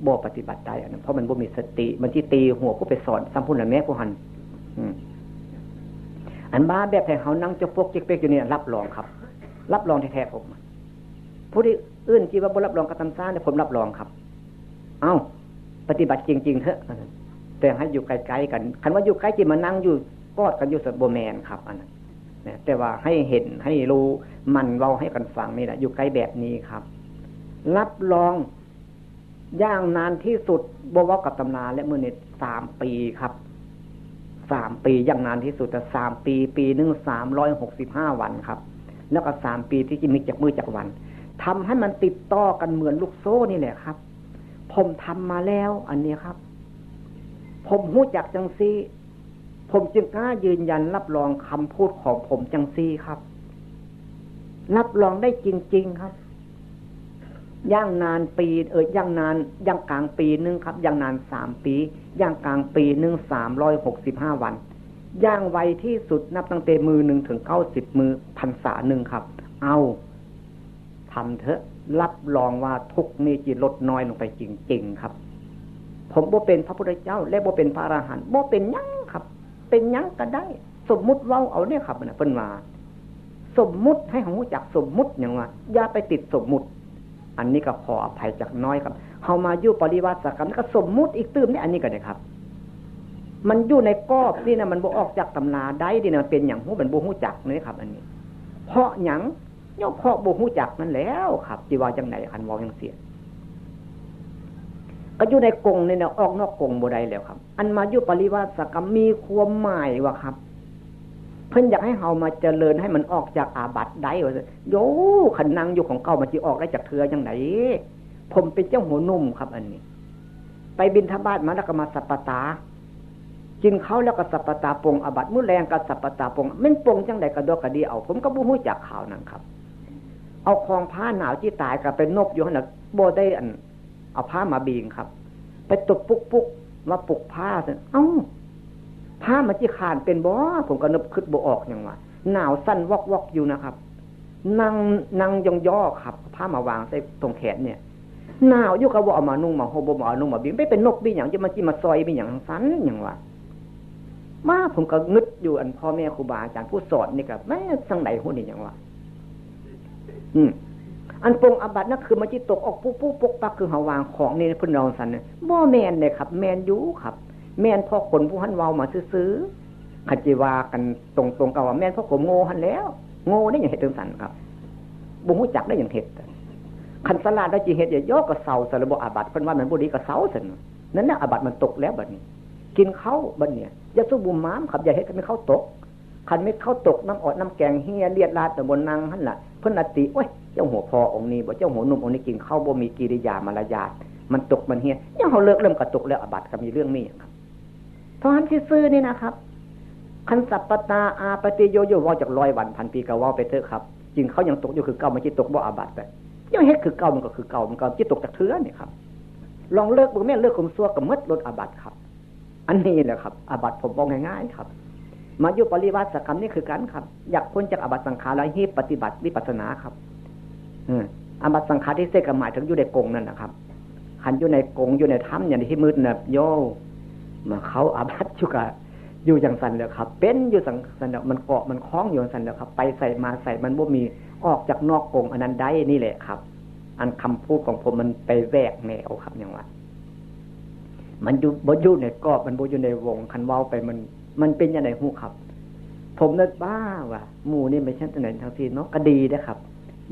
บ่ปฏิบัติได้ อันนั้นเพราะมันบ่มีสติ มันสิตีหัวผู้ไปสอนซ้ำพุ้นละแม่ผู้หัน อืม อันบ้าแบบแท้เฮานั่งจกปกจิกเปกอยู่นี่รับรองครับ รับรองแท้ๆผม ผู้ที่อื่นที่ว่าบ่รับรองกระทำซ่าเนี่ยผมรับรองครับ เอ้า ปฏิบัติจริงๆเถอะ แต่ให้อยู่ใกล้ๆกัน คันว่าอยู่ใกล้ที่มานั่งอยู่กอดกันอยู่สบ่แม่นครับ อันนั้นนะ แต่ว่าให้เห็นให้รู้ มันเว้าให้กันฟังนี่แหละ อยู่ใกล้แบบนี้ครับ รับรองอย่างนานที่สุด บ่เว้ากับตำราและมื้อนี้ สามปีครับ สามปีอย่างนานที่สุดนะ สามปี ปีหนึ่ง สามร้อยหกสิบห้าวันครับ แล้วก็สามปีที่จะมีจักมื้อจักวัน ทำให้มันติดต่อกันเหมือนลูกโซ่นี่แหละครับ ผมทำมาแล้วอันนี้ครับ ผมฮู้จักจังซี่ ผมจึงกล้ายืนยันรับรองคำพูดของผมจังซี่ครับ รับรองได้จริงๆครับ อย่างนานปี เอ่อ อย่างนาน อย่างกลางปีหนึ่งครับ อย่างนานสามปี อย่างกลางปีหนึ่ง สามร้อยหกสิบห้าวัน อย่างไวที่สุดนับตั้งแต่มื้อหนึ่งถึงเก้าสิบมื้อพรรษาหนึ่งครับ เอา ทำเถอะ รับรองว่าทุกข์นี่จะลดน้อยลงไปจริงๆครับ ผมบ่เป็นพระพุทธเจ้า และบ่เป็นพระอรหันต์ บ่เป็นหยังครับ เป็นหยังก็ได้ สมมุติเว้าเอาเนี่ยครับนะ เพิ่นว่า สมมุติ ให้เฮารู้จักสมมุติหยังว่า อย่าไปติดสมมุติ อันนี้ก็ขออภัยจักน้อยครับ เฮามาอยู่ปริวาสกรรมนี่ก็สมมุติอีกตื่มนี่ อันนี้ก็ได้ครับ มันอยู่ในกรอบนี่นะ มันบ่ออกจากตำราได้นี่นะ มันเป็นหยังฮู้ มันบ่ฮู้จักนี่ครับ อันนี้ เพราะหยัง ย่อมเพราะบ่ฮู้จักนั่นแล้วครับ สิว่าจั่งใด คันเว้าจั่งซี้ ก็อยู่ในกรงนี่นะ ออกนอกกรงบ่ได้แล้วครับ อันมาอยู่ปริวาสกรรมมีความหมายว่าครับ เพิ่นอยากให้เฮามาเจริญให้มันออกจากอาบัติได้ว่าซั่น โย คันนั่งอยู่ของเก่ามันสิออกได้จักเทื่อจั่งใด ผมเป็นเจ้าหัวหนุ่มครับ อันนี้ ไปบิณฑบาตมาแล้วก็มาสัปปะตา กินข้าวแล้วก็สัปปะตาปรงอาบัติ มื้อแลงก็สัปปะตาปรง แม่นปรงจั่งใดกระดอกกระเดี่ยเอา ผมก็บ่ฮู้จักข่าวนั้นครับ เอาของผ้าหนาวจิตายก็ไปนบอยู่หั่นน่ะ บ่ได้อัน เอาผ้ามาบิงครับ ไปตบปุกๆ ว่าปุกผ้าซั่น เอ้า ผ้ามันสิขาดเป็นบ่ ผมก็นึกคิดบ่ออกหยังว่า หนาวสั่นวอกๆ อยู่นะครับ นั่ง นั่งยองๆ ครับ ผ้ามาวางใส่ตรงแขนเนี่ย หนาวอยู่ก็บ่เอามานุ่งมาห่ม บ่เอานุ่งมาบิง ไปเป็นนบบิหยัง จะมาสิมาซอยบิหยังซั่นหยังวะ มาผมก็งึดอยู่ อันพ่อแม่ครูบาอาจารย์ผู้สอนนี่ก็แม่นจั่งใดฮู้นี่หยังวะ อืม อันปรงอาบัตินั่นคือมันสิตกออกปุ๊บปุ๊บปุ๊บปั๊บ คือเฮาวางของนี่เพิ่นเว้าซั่นน่ะ บ่แม่นเด้ครับ แม่นอยู่ครับ แม่นเพราะคนผู้หั้นเว้ามาซื่อๆ คันสิว่ากันตรงๆ ก็ว่าแม่นเพราะผมโง่หั่นแหล้ว โง่ได้หยังเฮ็ดจั่งซั่นครับ บ่ฮู้จักได้หยังเฮ็ด คันสลาดได้สิเฮ็ด อย่าย่อก็เซาซะแล้วบ่อาบัติ เพิ่นว่ามันบ่ดีก็เซาซั่น นั่นแหละอาบัติมันตกแล้วบัดนี้ กินข้าวบัดเนี่ย อย่าสุบุมมามครับ อย่าเฮ็ดให้มันข้าวตก คันเม็ดข้าวตก น้ำออดน้ำแกงเหี่ยเลียดลาดแต่บนนั่งหั่นล่ะ เพิ่นละติ โอ๊ย เจ้าหัวพ่อองค์นี้บ่ เจ้าหัวหนุ่มองค์นี้กินข้าวบ่มีกิริยามารยาท มันตกมันเหี่ย ยังเฮาเลิกเริ่มกระตกแล้วอาบัติก็มีเรื่องมีหยังครับ เท่านั้นซื่อๆ นี่นะครับ คันสัปปะตาอาปะติโยโย เว้าจักร้อยวันพันปีก็เว้าไปเถอะครับ กินข้าวยังตกอยู่คือเก่า มันสิตกบ่อาบัติไป ยังเฮ็ดคือเก่า มันก็คือเก่า มันก็สิตกจักเทื่อนี่ครับ ลองเลิกเบิ่งแม่น เลิกความชั่วก็หมดลดอาบัติครับ อันนี้แหละครับ อาบัติผมบอกง่ายๆ ครับ มาอยู่ปริวาสกรรมนี่คือกันครับ อยากพ้นจากอาบัติสังขารแล้วรีบปฏิบัติวิปัสสนาครับ อืม อาบัติสังขารที่เสกก็หมายถึงอยู่ในกรงนั่นนะครับ คันอยู่ในกรงอยู่ในถ้ำอย่างที่มืดนะโย มาเข้าอาบัติอยู่กะ อยู่จั่งซั่นแหละครับ เป็นอยู่จั่งซั่นแหละ มันเกาะมันคล้องอยู่จั่งซั่นแหละครับ ไปใสมาใสมันบ่มี ออกจากนอกกรงอันนั้นได้นี่แหละครับ อันคำพูดของผมมันไปแหวกแนวครับ หยังว่า มันอยู่ บ่อยู่ในกรอบ มันบ่อยู่ในวง คันเว้าไปมัน มันเป็นจั่งใดฮู้ครับ ผมนึกว่า ว่า หมู่นี่ไม่ใช่จั่งใด๋ทั้งสิ้นเนาะ ก็ดีนะครับ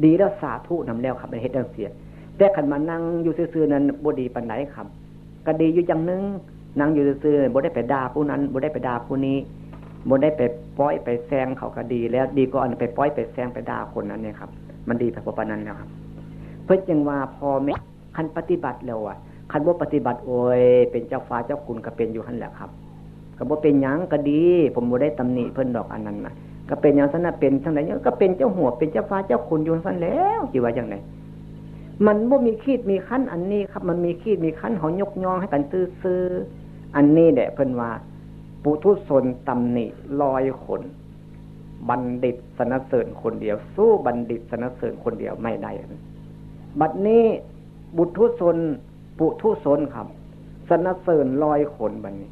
ดีแล้วสาธุนำแล้วครับ ได้เฮ็ดจั่งซี้ แต่คันมานั่งอยู่ซื่อๆ นั้นบ่ดีปานใดครับ ก็ดีอยู่อย่างหนึ่ง นั่งอยู่ซื่อๆ บ่ได้ไปด่าผู้นั้น บ่ได้ไปด่าผู้นี้ บ่ได้ไปป้อยไปแซงเขาก็ดีแล้ว ดีกว่าอันไปป้อยไปแซงไปด่าคนนั้นเนี่ยครับ มันดีไปกว่าปานนั้นแล้วครับ เพิ่นจึงว่าพ่อแม่ คันปฏิบัติแล้วอะ คันบ่ปฏิบัติ โอ้ย เป็นเจ้าฟ้าเจ้าคุณก็เป็นอยู่หั่นแหละครับ ก็บ่เป็นหยังก็ดี ผมบ่ได้ตำหนิเพิ่นดอกอันนั้นนะ ก็เป็นอย่างซั่นน่ะ เป็นจั่งใด๋ ก็เป็นเจ้าหัว เป็นเจ้าฟ้าเจ้าคุณอยู่ซั่นแล้ว สิว่าจั่งใด๋ มันบ่มีขีดมีคั้นอันนี้ครับ มันมีขีดมีคั้น เฮายกย่องให้กันซื่อๆ อันนี้แหละเพิ่นว่า ปุถุชนตำหนิร้อยคน บัณฑิตสรรเสริญคนเดียว สู้บัณฑิตสรรเสริญคนเดียวไม่ได้ บัดนี้บุตรทุชน ปุถุชนครับ สรรเสริญร้อยคน บัดนี้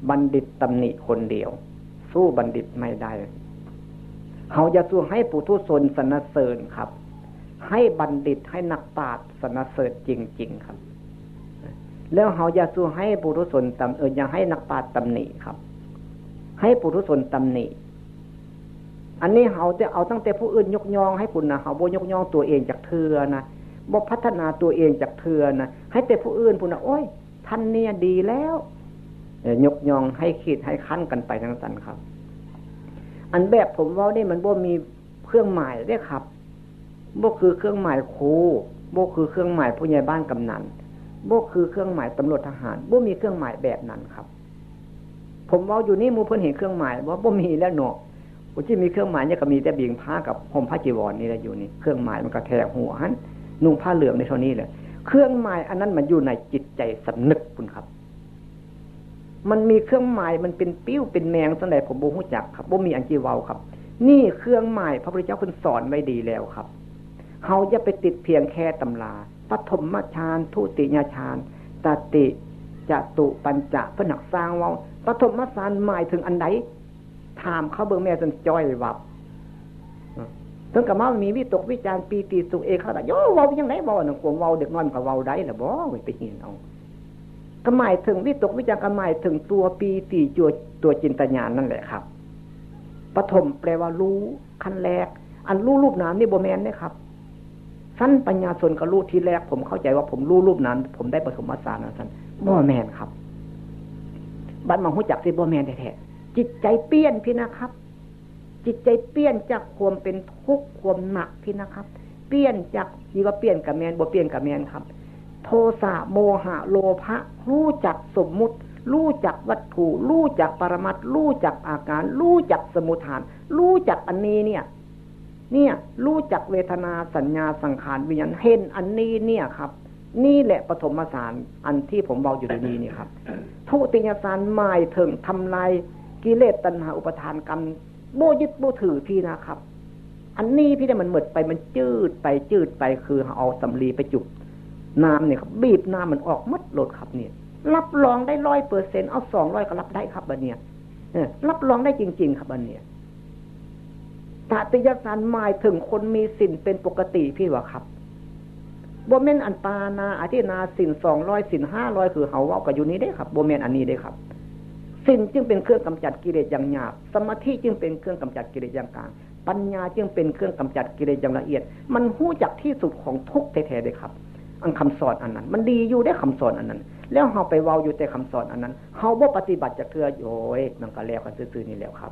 บัณฑิตตำหนิคนเดียว สู้บัณฑิตไม่ได้ เฮาอย่าสู่ให้ปุถุชนสรรเสริญครับ ให้บัณฑิต ให้นักปราชญ์สรรเสริญจริงๆ ครับ แล้วเฮาอย่าสู่ให้ปุถุชนตำ เออ อย่าให้นักปราชญ์ตำหนิครับ ให้ปุถุชนตำหนิ อันนี้เฮาจะเอาตั้งแต่ผู้อื่นยกย่องให้พุ้นนะ เฮาบ่ยกย่องตัวเองจักเทื่อนะ บ่พัฒนาตัวเองจักเทื่อนะ ให้แต่ผู้อื่นพุ้นนะ โอ้ย ท่านเนี่ยดีแล้ว เอ่อ ยกย่องให้ขีดให้คั้นกันไปจั่งซั่นครับ อันแบบผมเว้านี่มันบ่มีเครื่องหมายเด้ครับ บ่คือเครื่องหมายครู บ่คือเครื่องหมายผู้ใหญ่บ้านกำนัน บ่คือเครื่องหมายตำรวจทหาร บ่มีเครื่องหมายแบบนั้นครับ ผมเว้าอยู่นี่ หมู่เพิ่นเห็นเครื่องหมายบ่ บ่มีแล้วเนาะ ผู้ที่มีเครื่องหมายเนี่ยก็มีแต่บิงผ้ากับห่มผ้าจีวรนี่แหละอยู่นี่ เครื่องหมายมันก็แทกหัวหั่น นุ่งผ้าเหลืองได้เท่านี้แหละ เครื่องหมายอันนั้นมันอยู่ในจิตใจสำนึกพุ้นครับ มันมีเครื่องหมาย มันเป็นปิ้วเป็นแมงจั่งใด๋ ผมบ่ฮู้จักครับ บ่มีอันสิเว้าครับ นี่เครื่องหมายพระพุทธเจ้าเพิ่นสอนไว้ดีแล้วครับ เฮาอย่าไปติดเพียงแค่ตำรา ปฐมฌาน ทุติยฌาน ตติ จตุ ปัญจะ เพิ่นหักสร้างเว้า ปฐมฌานหมายถึงอันใด ถามเขาเบิ่งแม่ซั่นจ้อยวับ เพิ่นก็มามีวิตกวิจารปีติสุขเอกคตา โย เว้าจั่งใด๋ เว้าอันนั้น ความเว้าเด็กน้อยมันก็เว้าได้ล่ะบ่ ไปเห็นเอา ก็หมายถึงวิตกวิจารก็หมายถึงตัวปีติ ตัว ตัวจินตญาณนั่นแหละครับ ปฐมแปลว่ารู้ ขั้นแรก อันรู้รูปนามนี่บ่แม่นเด้ครับ ชั้นปัญญาชนก็รู้ ทีแรกผมเข้าใจว่าผมรู้รูปนาม ผมได้ปฐมฌานว่าซั่น บ่แม่นครับ บัดมาฮู้จักสิบ่แม่นแท้ๆ จิตใจเปลี่ยนพี้นะครับ จิตใจเปลี่ยนจากความเป็นทุกข์ความหนักพี้นะครับ เปลี่ยนจาก สิว่าเปลี่ยนก็แม่น บ่เปลี่ยนก็แม่นครับ โทสะ โมหะ โลภะ รู้จักสมมุติ รู้จักวัตถุ รู้จักปรมัตถ์ รู้จักอาการ รู้จักสมุฏฐาน รู้จักอันนี้เนี่ย เนี่ย รู้จักเวทนา สัญญา สังขาร วิญญาณ เห็นอันนี้เนี่ยครับ นี่แหละปฐมฌาน อันที่ผมเว้าอยู่เดี๋ยวนี้นี่ครับ ทุติยฌานหมายถึงทำลายกิเลส ตัณหา อุปาทาน กรรม บ่ยึดบ่ถือพี้นะครับ อันนี้พี้เนี่ยมันหมดไป มันจืดไป จืดไป คือเอาสำลีไปจุ่มน้ำเนี่ยครับ บีบน้ำมันออกหมดโลดครับเนี่ย รับรองได้ร้อยเปอร์เซ็นต์ เอาสองร้อยก็รับได้ครับบัดเนี่ย เออ รับรองได้จริงๆ ครับบัดเนี่ย ตติยฌานหมายถึงคนมีศีลเป็นปกติพี้หวาครับ บ่แม่นอันปาณา อาทินนา ศีลสองร้อย ศีลห้าร้อย คือเฮาเว้ากันอยู่นี่เด้ครับ บ่แม่นอันนี้เด้ครับ ศีลจึงเป็นเครื่องกำจัดกิเลสอย่างหยาบ สมาธิจึงเป็นเครื่องกำจัดกิเลสอย่างกลาง ปัญญาจึงเป็นเครื่องกำจัดกิเลสอย่างละเอียด มันฮู้จักที่สุดของทุกข์แท้ๆ เด้ครับ อันคำสอนอันนั้น มันดีอยู่เด้ คำสอนอันนั้น แล้วเฮาไปเว้าอยู่แต่คำสอนอันนั้น เฮาบ่ปฏิบัติจักเทื่อ โอ้ย มันก็แล้วกันซื่อๆ นี่แหล้วครับ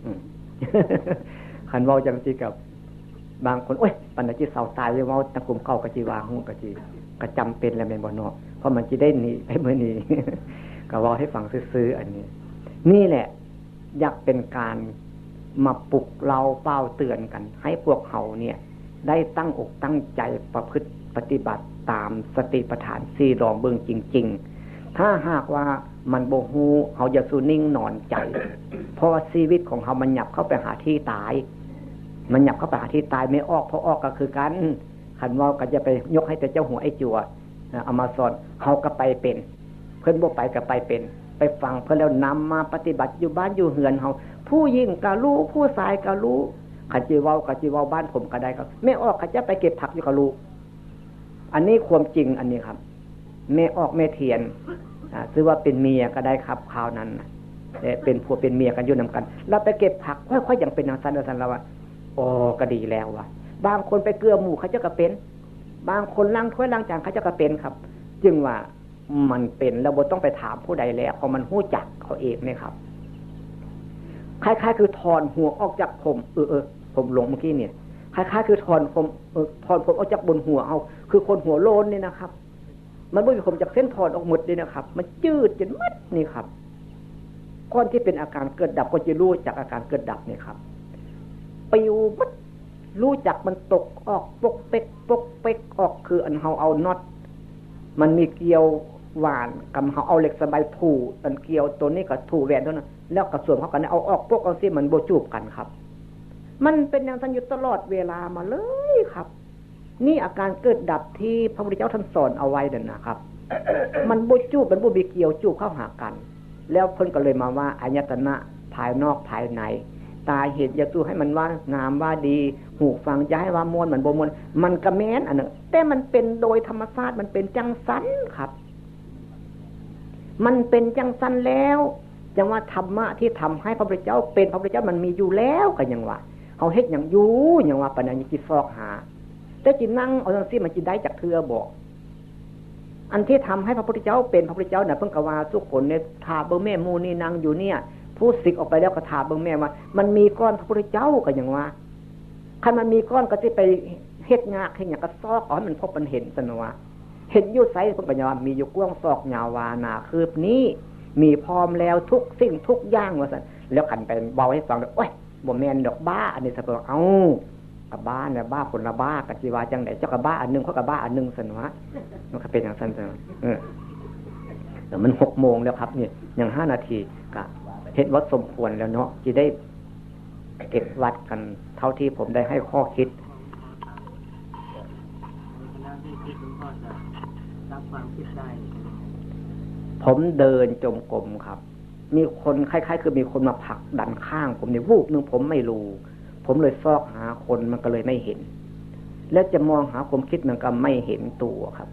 อืม คันเว้าจั่งซี้กับ บางคน โอ๊ย ปานใด๋สิเซาตาย เว้าแต่กลุ่มเก่าก็สิว่าฮู้ ก็สิ ก็จำเป็นแล้วแม่นบ่เนาะ เพราะมันสิได้หนีไปมื้อนี้ ก็เว้าให้ฟังซื่อๆ อันนี้ นี่แหละ อยากเป็นการมาปลุกเร้าเป้าเตือนกัน ให้พวกเฮาเนี่ย ได้ตั้งอกตั้งใจประพฤติปฏิบัติตามสติปัฏฐานสี่ดองเบิ่งจริงๆ ถ้าหากว่ามันบ่ฮู้ เฮาอย่าสู่นิ่งนอนใจ เพราะว่าชีวิตของเฮามันหยับเข้าไปหาที่ตาย มันหยับเข้าไปหาที่ตาย ไม่ออก พอออกก็คือกัน คันเว้าก็อย่าไปยกให้แต่เจ้าหัวไอ้จั่ว เอามาสอน เฮาก็ไปเป็น เพิ่นบ่ไปก็ไปเป็น ไปฟังเพิ่นแล้วนำมาปฏิบัติอยู่บ้านอยู่เฮือนเฮา ผู้หญิงก็รู้ ผู้ชายก็รู้ คันสิเว้าก็สิเว้าบ้านผมก็ได้ครับ แม่ออกเขาจะไปเก็บผักอยู่ก็รู้ อันนี้ความจริงอันนี้ครับ แม่ออกแม่เทียน อ่า ถือว่าเป็นเมียก็ได้ครับ คราวนั้นน่ะ เอ่อเป็นผัวเป็นเมียกันอยู่นำกัน แล้วไปเก็บผัก ค่อยๆ ยังเป็นอย่างซั่น ว่าซั่น แล้วว่า โอ้ ก็ดีแล้วว่ะ บางคนไปเกื้อหมู่ เขาเจ้าก็เป็น บางคนล้างถ้วยล้างจาน เขาเจ้าก็เป็นครับ จึงว่ามันเป็นแล้วบ่ต้องไปถามผู้ใดแล้ว เพราะมันฮู้จักเขาเองนี่ครับ คล้ายๆ คือถอนหัวออกจากผม เออ เออ ผมหลงเมื่อกี้เนี่ย คล้ายๆ คือถอนผม เออ ถอนผมออกจากบนหัวเอา คือคนหัวโล้นนี่นะครับ มันบ่มีผมจักเส้น ถอนออกหมดเลยนะครับ มันจืดจนหมดนี่ครับ คนที่เป็นอาการเกิดดับก็จะรู้จักอาการเกิดดับนี่ครับ ปิวหมด รู้จักมันตกออกปกเป๊กปกเป๊กออก คืออันเฮาเอาน็อต มันมีเกลียวหว่าน กับเฮาเอาเหล็กสะใบถู อันเกลียวตัวนี้ก็ถูแหวนตัวนั้น แล้วก็สวมเข้ากัน เอาออกปกเอาสิ มันบ่จูบกันครับ มันเป็นอย่างนั้นอยู่ตลอดเวลามาเลยครับ นี่อาการเกิดดับที่พระพุทธเจ้าท่านสอนเอาไว้นั่นนะครับ มันบ่จูบ มันบ่มีเกลียวจูบเข้าหากัน แล้วเพิ่นก็เลยมาว่าอายตนะภายนอกภายใน ตาเห็นอย่าสู้ให้มันว่างามว่าดี หูฟังอย่าให้ว่าม่วนมันบ่ม่วน มันก็แม่นอันนั้น แต่มันเป็นโดยธรรมชาติ มันเป็นจังซั่นครับ มันเป็นจังซั่นแล้ว จังว่าธรรมะที่ทำให้พระพุทธเจ้าเป็นพระพุทธเจ้ามันมีอยู่แล้ว ก็ยังว่า เฮาเฮ็ดหยังอยู่ ยังว่าปานนั้น ยังสิซอกหา แต่สินั่งเอาจังซี่ มันสิได้จักเทื่อบ่ อันที่ทำให้พระพุทธเจ้าเป็นพระพุทธเจ้าน่ะ เพิ่นก็ว่าสุคนเนี่ย ถ้าเบิ่งแม่หมู่นี่นั่งอยู่เนี่ย ผู้สิกออกไปแล้วก็ถ้าเบิ่งแม่ว่า มันมีก้อนพระพุทธเจ้า ก็ยังว่า คันมันมีก้อนก็สิไปเฮ็ดงากเฮ็ดหยัง ก็ซอกเอาให้มันพบมันเห็นซั่นว่า เห็นอยู่ไส เพิ่นก็ยังว่ามีอยู่กว้างศอกยาววา หนาคืบนี้ มีพร้อมแล้วทุกสิ่งทุกอย่าง ว่าซั่น แล้วคันไปเว้าให้ฟังแล้ว โอ๊ย บ่แม่นดอก บ้าอันนี้ ซะเพิ่น เอ้า ก็บ้าเนี่ย บ้าคนละบ้า ก็สิว่าจังได๋ เจ้าก็บ้าอันหนึ่ง ข้อยก็บ้าอันหนึ่ง ซั่นวะ มันก็เป็นจังซั่น ซั่นวะ เออ แต่มันหกโมงแล้วครับ นี่ยังห้านาที ก็เฮ็ดวัดสมควรแล้วเนาะ สิได้เก็บวัดกันเท่าที่ผมได้ให้ข้อคิด ผมเดินจงกรมครับ มีคนคล้ายๆ คือมีคนมาผลักดันข้างผมเนี่ย วูบหนึ่งผมไม่รู้ ผมเลยซอกหาคน มันก็เลยไม่เห็น แล้วจะมองหาความคิดมันก็ไม่เห็นตัวครับ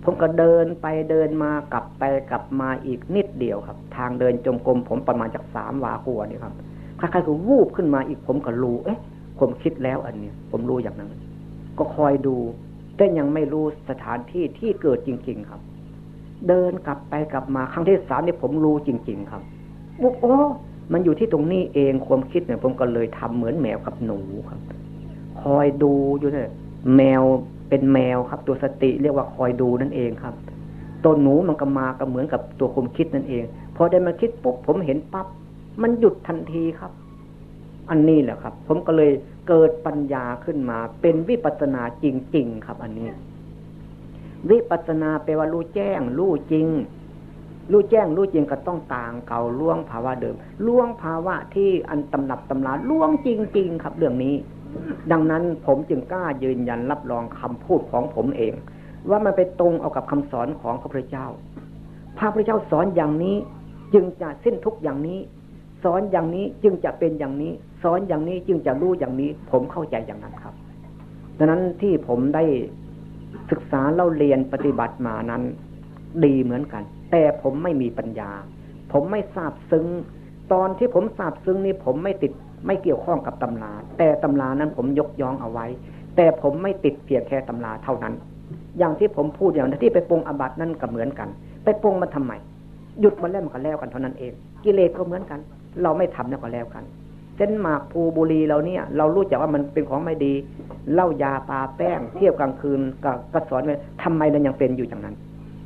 ผมก็เดินไปเดินมากลับไปกลับมาอีกนิดเดียวครับ ทางเดินจงกรมผมประมาณจากสามวากว่านี่ครับ คล้ายๆ คือวูบขึ้นมาอีก ผมก็รู้ เอ๊ะ ผมคิดแล้วอันนี้ ผมรู้อย่างนั้น ก็คอยดู แต่ยังไม่รู้สถานที่ที่เกิดจริงๆ ครับ เดินกลับไปกลับมา ครั้งที่สามนี่ผมรู้จริงๆ ครับ ปุ๊บ โอ้ มันอยู่ที่ตรงนี้เอง ความคิดเนี่ย ผมก็เลยทำเหมือนแมวกับหนูครับ คอยดูอยู่เนี่ย แมวเป็นแมวครับ ตัวสติเรียกว่าคอยดูนั่นเองครับ ตัวหนูมันก็มาก็เหมือนกับตัวความคิดนั่นเอง พอได้มาคิดปุ๊บ ผมเห็นปั๊บ มันหยุดทันทีครับ อันนี้แหละครับ ผมก็เลยเกิดปัญญาขึ้นมา เป็นวิปัสสนาจริงๆ ครับ อันนี้ วิปัสสนาแปลว่ารู้แจ้ง รู้จริง รู้แจ้ง รู้จริงก็ต้องต่างเก่า ล่วงภาวะเดิม ล่วงภาวะที่อันตำรับตำรา ล่วงจริงๆ ครับ เรื่องนี้ ดังนั้นผมจึงกล้ายืนยันรับรองคำพูดของผมเอง ว่ามันไปตรงเอากับคำสอนของพระพุทธเจ้า พระพุทธเจ้าสอนอย่างนี้ จึงจะสิ้นทุกข์อย่างนี้ สอนอย่างนี้จึงจะเป็นอย่างนี้ สอนอย่างนี้จึงจะรู้อย่างนี้ ผมเข้าใจอย่างนั้นครับ ดังนั้นที่ผมได้ศึกษาเล่าเรียนปฏิบัติมานั้นดีเหมือนกัน แต่ผมไม่มีปัญญา ผมไม่ซาบซึ้ง ตอนที่ผมซาบซึ้งนี่ผมไม่ติด ไม่เกี่ยวข้องกับตำรา แต่ตำรานั้นผมยกย้องเอาไว้ แต่ผมไม่ติดเพียงแค่ตำราเท่านั้น อย่างที่ผมพูดอย่างที่ไปปรงอาบัตินั่นก็เหมือนกัน ไปปรงมันทำไม หยุดมันแล้วมันก็แล้วกันเท่านั้นเอง กิเลสก็เหมือนกัน เราไม่ทำแล้วก็แล้วกัน เช่นหมากพลูบุหรี่เราเนี่ย เรารู้จักว่ามันเป็นของไม่ดี เหล้ายาปาแป้ง เที่ยวกลางคืน ก็ ก็สอนไว้ ทำไมเรายังเป็นอยู่อย่างนั้น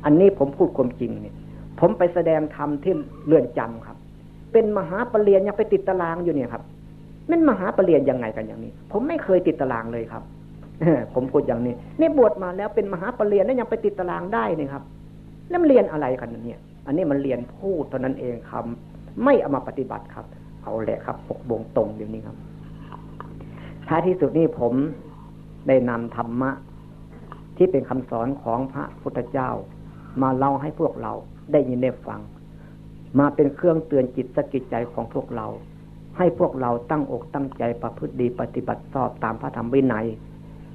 อันนี้ผมพูดความจริงเนี่ย ผมไปแสดงธรรมที่เรือนจำครับ เป็นมหาปรริญญายังไปติดตารางอยู่เนี่ยครับ มันมหาปรริญญายังไงกันอย่างนี้ ผมไม่เคยติดตารางเลยครับ ผมพูดอย่างนี้ นี่บวชมาแล้วเป็นมหาปรริญญาแล้วยังไปติดตารางได้นี่ครับ แล้วมันเรียนอะไรกันเนี่ย อันนี้มันเรียนพูดเท่านั้นเองครับ ไม่เอามาปฏิบัติครับ เอาแหละครับ หกโมงตรงเดี๋ยวนี้ครับ ท้ายที่สุดนี่ผมได้นำธรรมะที่เป็นคำสอนของพระพุทธเจ้า มาเล่าให้พวกเราได้ยินได้ฟัง มาเป็นเครื่องเตือนจิตสะกิดใจของพวกเรา ให้พวกเราตั้งอกตั้งใจประพฤติดีปฏิบัติชอบตามพระธรรมวินัย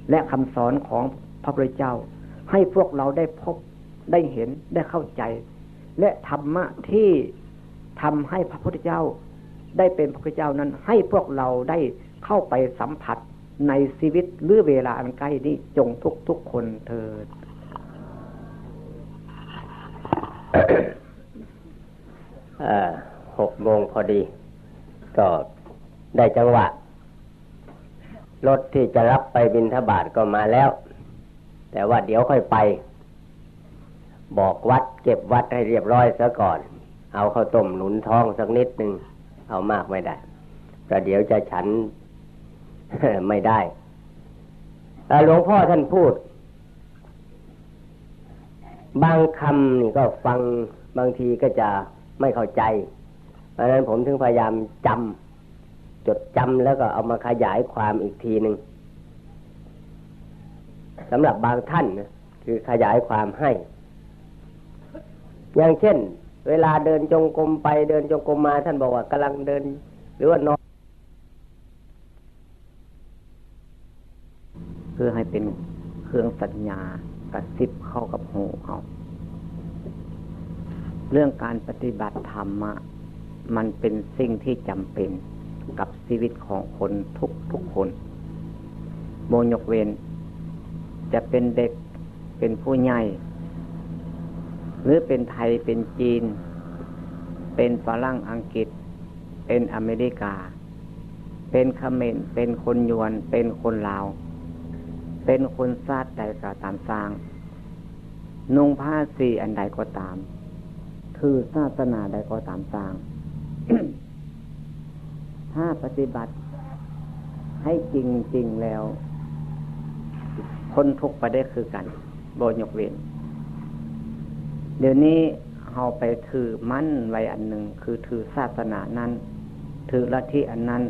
และคำสอนของพระพุทธเจ้า ให้พวกเราได้พบ ได้เห็น ได้เข้าใจ และธรรมะที่ ทำให้พระพุทธเจ้าได้เป็นพระพุทธเจ้านั้น ให้พวกเราได้เข้าไปสัมผัสในชีวิตหรือเวลาอันใกล้นี้ จงทุกทุกๆคนเถิด เอ่อ หกโมงพอดี ก็ได้จังหวะ รถที่จะรับไปบิณฑบาตก็มาแล้ว แต่ว่าเดี๋ยวค่อยไป บอกวัดเก็บวัดให้เรียบร้อยซะก่อน เอาข้าวต้มหนุนท้องสักนิดหนึ่ง เอามากไม่ได้ ประเดี๋ยวจะฉัน ไม่ได้ เอ่อ หลวงพ่อท่านพูด บางคำนี่ก็ฟัง บางทีก็จะไม่เข้าใจ เพราะฉะนั้นผมถึงพยายามจำ จดจำแล้วก็เอามาขยายความอีกทีหนึ่ง สำหรับบางท่านนะ คือขยายความให้ อย่างเช่น เวลาเดินจงกรมไปเดินจงกรมมา ท่านบอกว่ากำลังเดิน หรือว่านอน เพื่อให้เป็นเครื่องสัญญากระซิบเข้ากับหูเอา เรื่องการปฏิบัติธรรมะ มันเป็นสิ่งที่จำเป็นกับชีวิตของคนทุกทุกคน บ่ยกเว้น จะเป็นเด็ก เป็นผู้ใหญ่ หรือเป็นไทย เป็นจีน เป็นฝรั่งอังกฤษ เป็นอเมริกา เป็นเขมร เป็นคนยวน เป็นคนลาว เป็นคนชาติใดก็ตามสร้าง นุ่งผ้าสีอันใดก็ตาม ถือศาสนาใดก็ตามสร้าง ถ้าปฏิบัติให้จริงๆแล้ว พ้นทุกข์ไปได้คือกัน บ่ยกเว้น เดี๋ยวนี้เฮาไปถือมั่นไว้อันหนึ่ง คือถือศาสนานั้น ถือลัทธิอันนั้น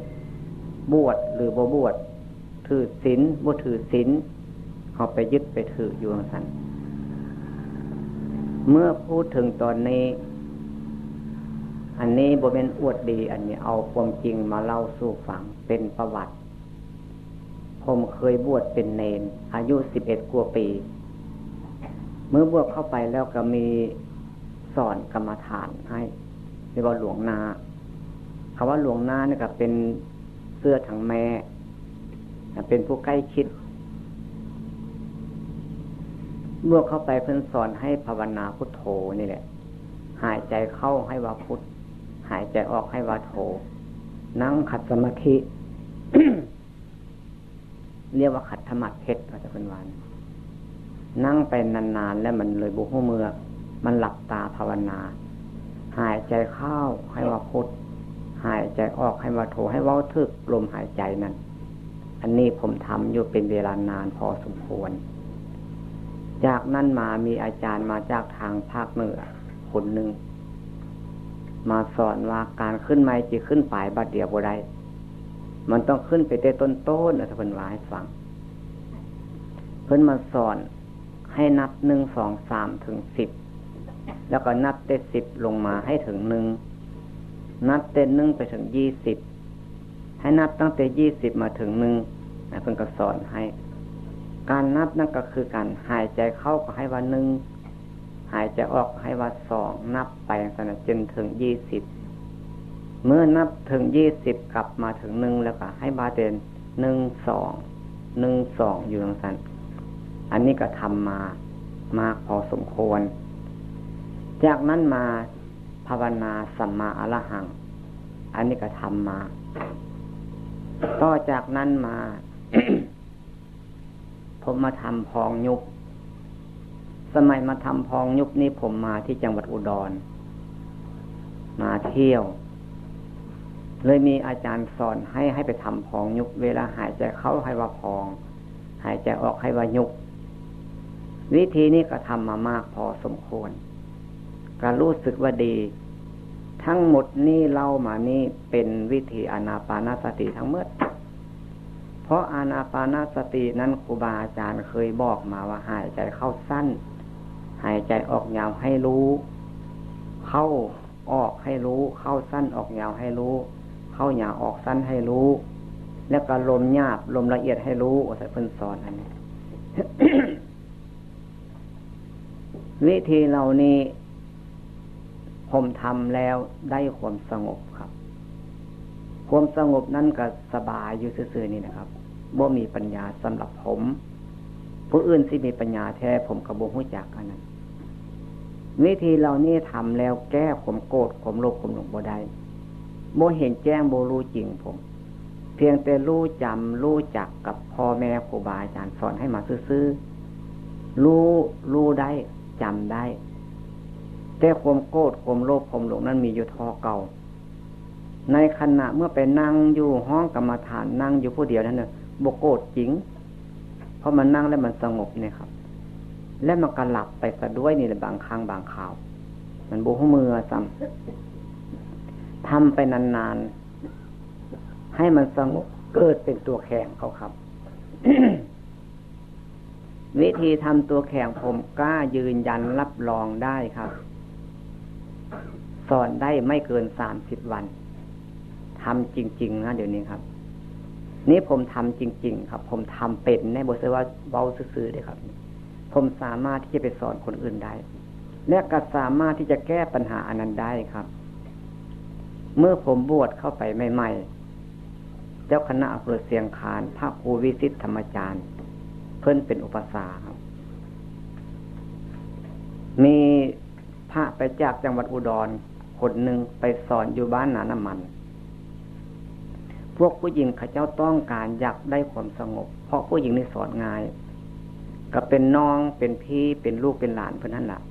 บวชหรือบ่บวช ถือศีลบ่ถือศีล เฮาไปยึดไปถืออยู่จั่งซั้น เมื่อพูดถึงตอนนี้ อันนี้บ่แม่นอวดดี อันนี้เอาความจริงมาเล่าสู่ฟัง เป็นประวัติ ผมเคยบวชเป็นเณร อายุสิบเอ็ดกว่าปี เมื่อบวชเข้าไปแล้วก็มีสอนกรรมฐานให้ เรียกว่าหลวงนา คำว่าหลวงนาเนี่ยก็เป็นเสื้อทางแม่ เป็นผู้ใกล้ชิด บวชเข้าไปเพิ่นสอนให้ภาวนาพุทโธนี่แหละ หายใจเข้าให้ว่าพุท หายใจออกให้ว่าโธ นั่งขัดสมาธิ เรียกว่าขัดสมาธิเพชร ว่าจะเป็นวัน นั่งไปนานๆ แล้วมันเลยบ่ฮู้เมื่อ มันหลับตาภาวนา หายใจเข้าให้ว่าพุท หายใจออกให้ว่าโธ ให้เว้าถึกลมหายใจนั่น อันนี้ผมทำอยู่เป็นเวลานานพอสมควร จากนั้นมามีอาจารย์มาจากทางภาคเหนือคนหนึ่ง มาสอนว่าการขึ้นไม้จะขึ้นปลายบัดเดียวบ่ได้ มันต้องขึ้นไปแต่ต้นๆ นะ ถ้าเพิ่นว่าให้ฟัง เพิ่นมาสอนให้นับหนึ่ง สอง สาม ถึงสิบ แล้วก็นับแต่สิบลงมาให้ถึงหนึ่ง นับแต่หนึ่งไปถึงยี่สิบ ให้นับตั้งแต่ยี่สิบมาถึงหนึ่ง นะ เพิ่นก็สอนให้ การนับนั่นก็คือการหายใจเข้าก็ให้ว่าหนึ่ง หายใจออกให้ว่าสอง นับไปจั่งซั้นนะ จนถึงยี่สิบ เมื่อนับถึงยี่สิบกลับมาถึงหนึ่งแล้วก็ให้ว่าเป็นหนึ่ง สอง หนึ่ง สอง อยู่จั่งซั้น อันนี้ก็ทำมามากพอสมควร จากนั้นมาภาวนาสัมมาอรหัง อันนี้ก็ทำมา ต่อจากนั้นมา ผมมาทำพองยุบ สมัยมาทำพองยุบนี่ผมมาที่จังหวัดอุดร มาเที่ยว เลยมีอาจารย์สอนให้ ให้ไปทำพองยุบ เวลาหายใจเข้าให้ว่าพอง หายใจออกให้ว่ายุบ วิธีนี้ก็ทำมามากพอสมควร ก็รู้สึกว่าดี ทั้งหมดนี้เล่ามานี้เป็นวิธีอานาปานสติทั้งหมด เพราะอานาปานสตินั้นครูบาอาจารย์เคยบอกมาว่าหายใจเข้าสั้น หายใจออกยาวให้รู้ เข้าออกให้รู้ เข้าสั้นออกยาวให้รู้ เข้ายาวออกสั้นให้รู้ แล้วก็ลมหยาบลมละเอียดให้รู้ ว่าแต่เพิ่นสอนอันนี้ วิธีเหล่านี้ ผมทำแล้วได้ความสงบครับ ความสงบนั้นก็สบายอยู่ซื่อๆนี่นะครับ บ่มีปัญญาสำหรับผม ผู้อื่นสิมีปัญญาแท้ ผมก็บ่ฮู้จักอันนั้น วิธีเหล่านี้ทำแล้วแก้ความโกรธ ความโลภ ความหลงบ่ได้ บ่เห็นแจ้ง บ่รู้จริงผม เพียงแต่รู้จำ รู้จักกับพ่อแม่ครูบาอาจารย์สอนให้มาซื่อๆ รู้ รู้ได้ จำได้ แต่ความโกรธ ความโลภ ความหลงนั้นมีอยู่เท่าเก่า ในขณะเมื่อไปนั่งอยู่ห้องกรรมฐาน นั่งอยู่ผู้เดียวนั้นน่ะ บ่โกรธจริง เพราะมันนั่งแล้วมันสงบเนี่ยครับ และมันก็หลับไปซะด้วยนี่แหละ บางครั้งบางคราว มันบ่ฮู้เมื่อซ้ำ ทำไปนานๆ ให้มันสงบ เกิดเป็นตัวแข็งเข้าครับ วิธีทำตัวแข็งผมกล้ายืนยันรับรองได้ครับ สอนได้ไม่เกินสามสิบวัน ทำจริงๆนะเดี๋ยวนี้ครับ นี่ผมทำจริงๆครับ ผมทำเป็นนะ บ่ใช่ว่าเว้าซื่อๆเด้อครับ ผมสามารถที่จะไปสอนคนอื่นได้ และก็สามารถที่จะแก้ปัญหาอันนั้นได้ครับ เมื่อผมบวชเข้าไปใหม่ๆ เจ้าคณะอำเภอเชียงคาน พระครูวิสิทธิ์ธรรมาจารย์ เพิ่นเป็นอุปัชฌาย์ครับ มีพระไปจากจังหวัดอุดรคนหนึ่งไปสอนอยู่บ้านนาน้ำมัน พวกผู้หญิงเขาเจ้าต้องการอยากได้ความสงบ เพราะผู้หญิงนี่สอนง่าย ก็เป็นน้อง เป็นพี่ เป็นลูก เป็นหลานเพิ่นนั่นแหละ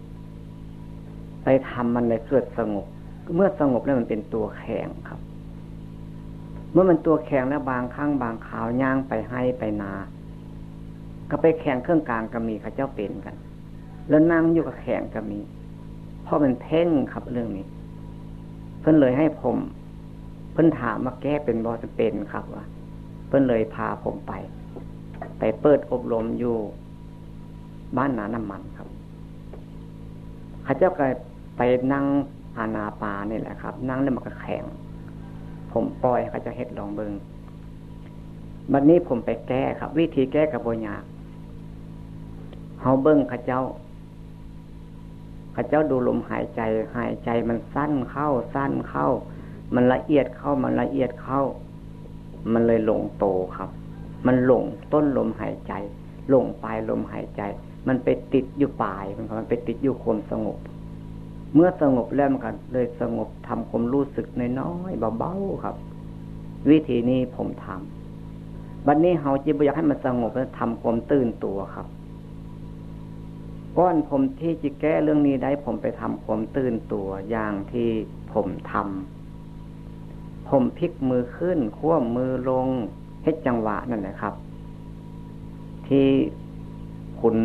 ไปทำมันเลยเกิดสงบ เมื่อสงบแล้วมันเป็นตัวแข็งครับ เมื่อมันตัวแข็งแล้วบางครั้งบางคราวย่างไปไฮ่ไปนา ก็ไปแข็งเครื่องกลางก็มี เขาเจ้าเป็นกัน แล้วนั่งอยู่กับแข็งก็มี เพราะมันเพ่งครับเรื่องนี้ เพิ่นเลยให้ผม เพิ่นถามว่าแก้เป็นบ่ จะเป็นครับว่า เพิ่นเลยพาผมไป ไปเปิดอบรมอยู่บ้านนาน้ำมันครับ เขาเจ้าก็ไปนั่งอานาปานนี่แหละครับ นั่งแล้วมันก็แข็ง ผมปล่อยให้เขาเจ้าเฮ็ดลองเบิ่ง บัดนี้ผมไปแก้ครับ วิธีแก้ก็บ่ยาก เฮาเบิ่งเขาเจ้า เขาเจ้าดูลมหายใจ หายใจมันสั้นเข้า สั้นเข้า มันละเอียดเข้า มันละเอียดเข้า มันเลยหลงโตครับ มันหลงต้นลมหายใจ หลงปลายลมหายใจ มันไปติดอยู่ปลาย มันก็ มันไปติดอยู่ความสงบ เมื่อสงบแล้วมันก็เลยสงบ ทำความรู้สึกน้อยๆเบาๆครับ วิธีนี้ผมทำ บัดนี้เฮาจิบ่อยากให้มันสงบ แล้วทำความตื่นตัวครับ ก่อนผมที่จะแก้เรื่องนี้ได้ ผมไปทำความตื่นตัวอย่างที่ผมทำ ผมพลิกมือขึ้น คว่ำมือลง เฮ็ดจังหวะนั่นแหละครับ ที่คุณ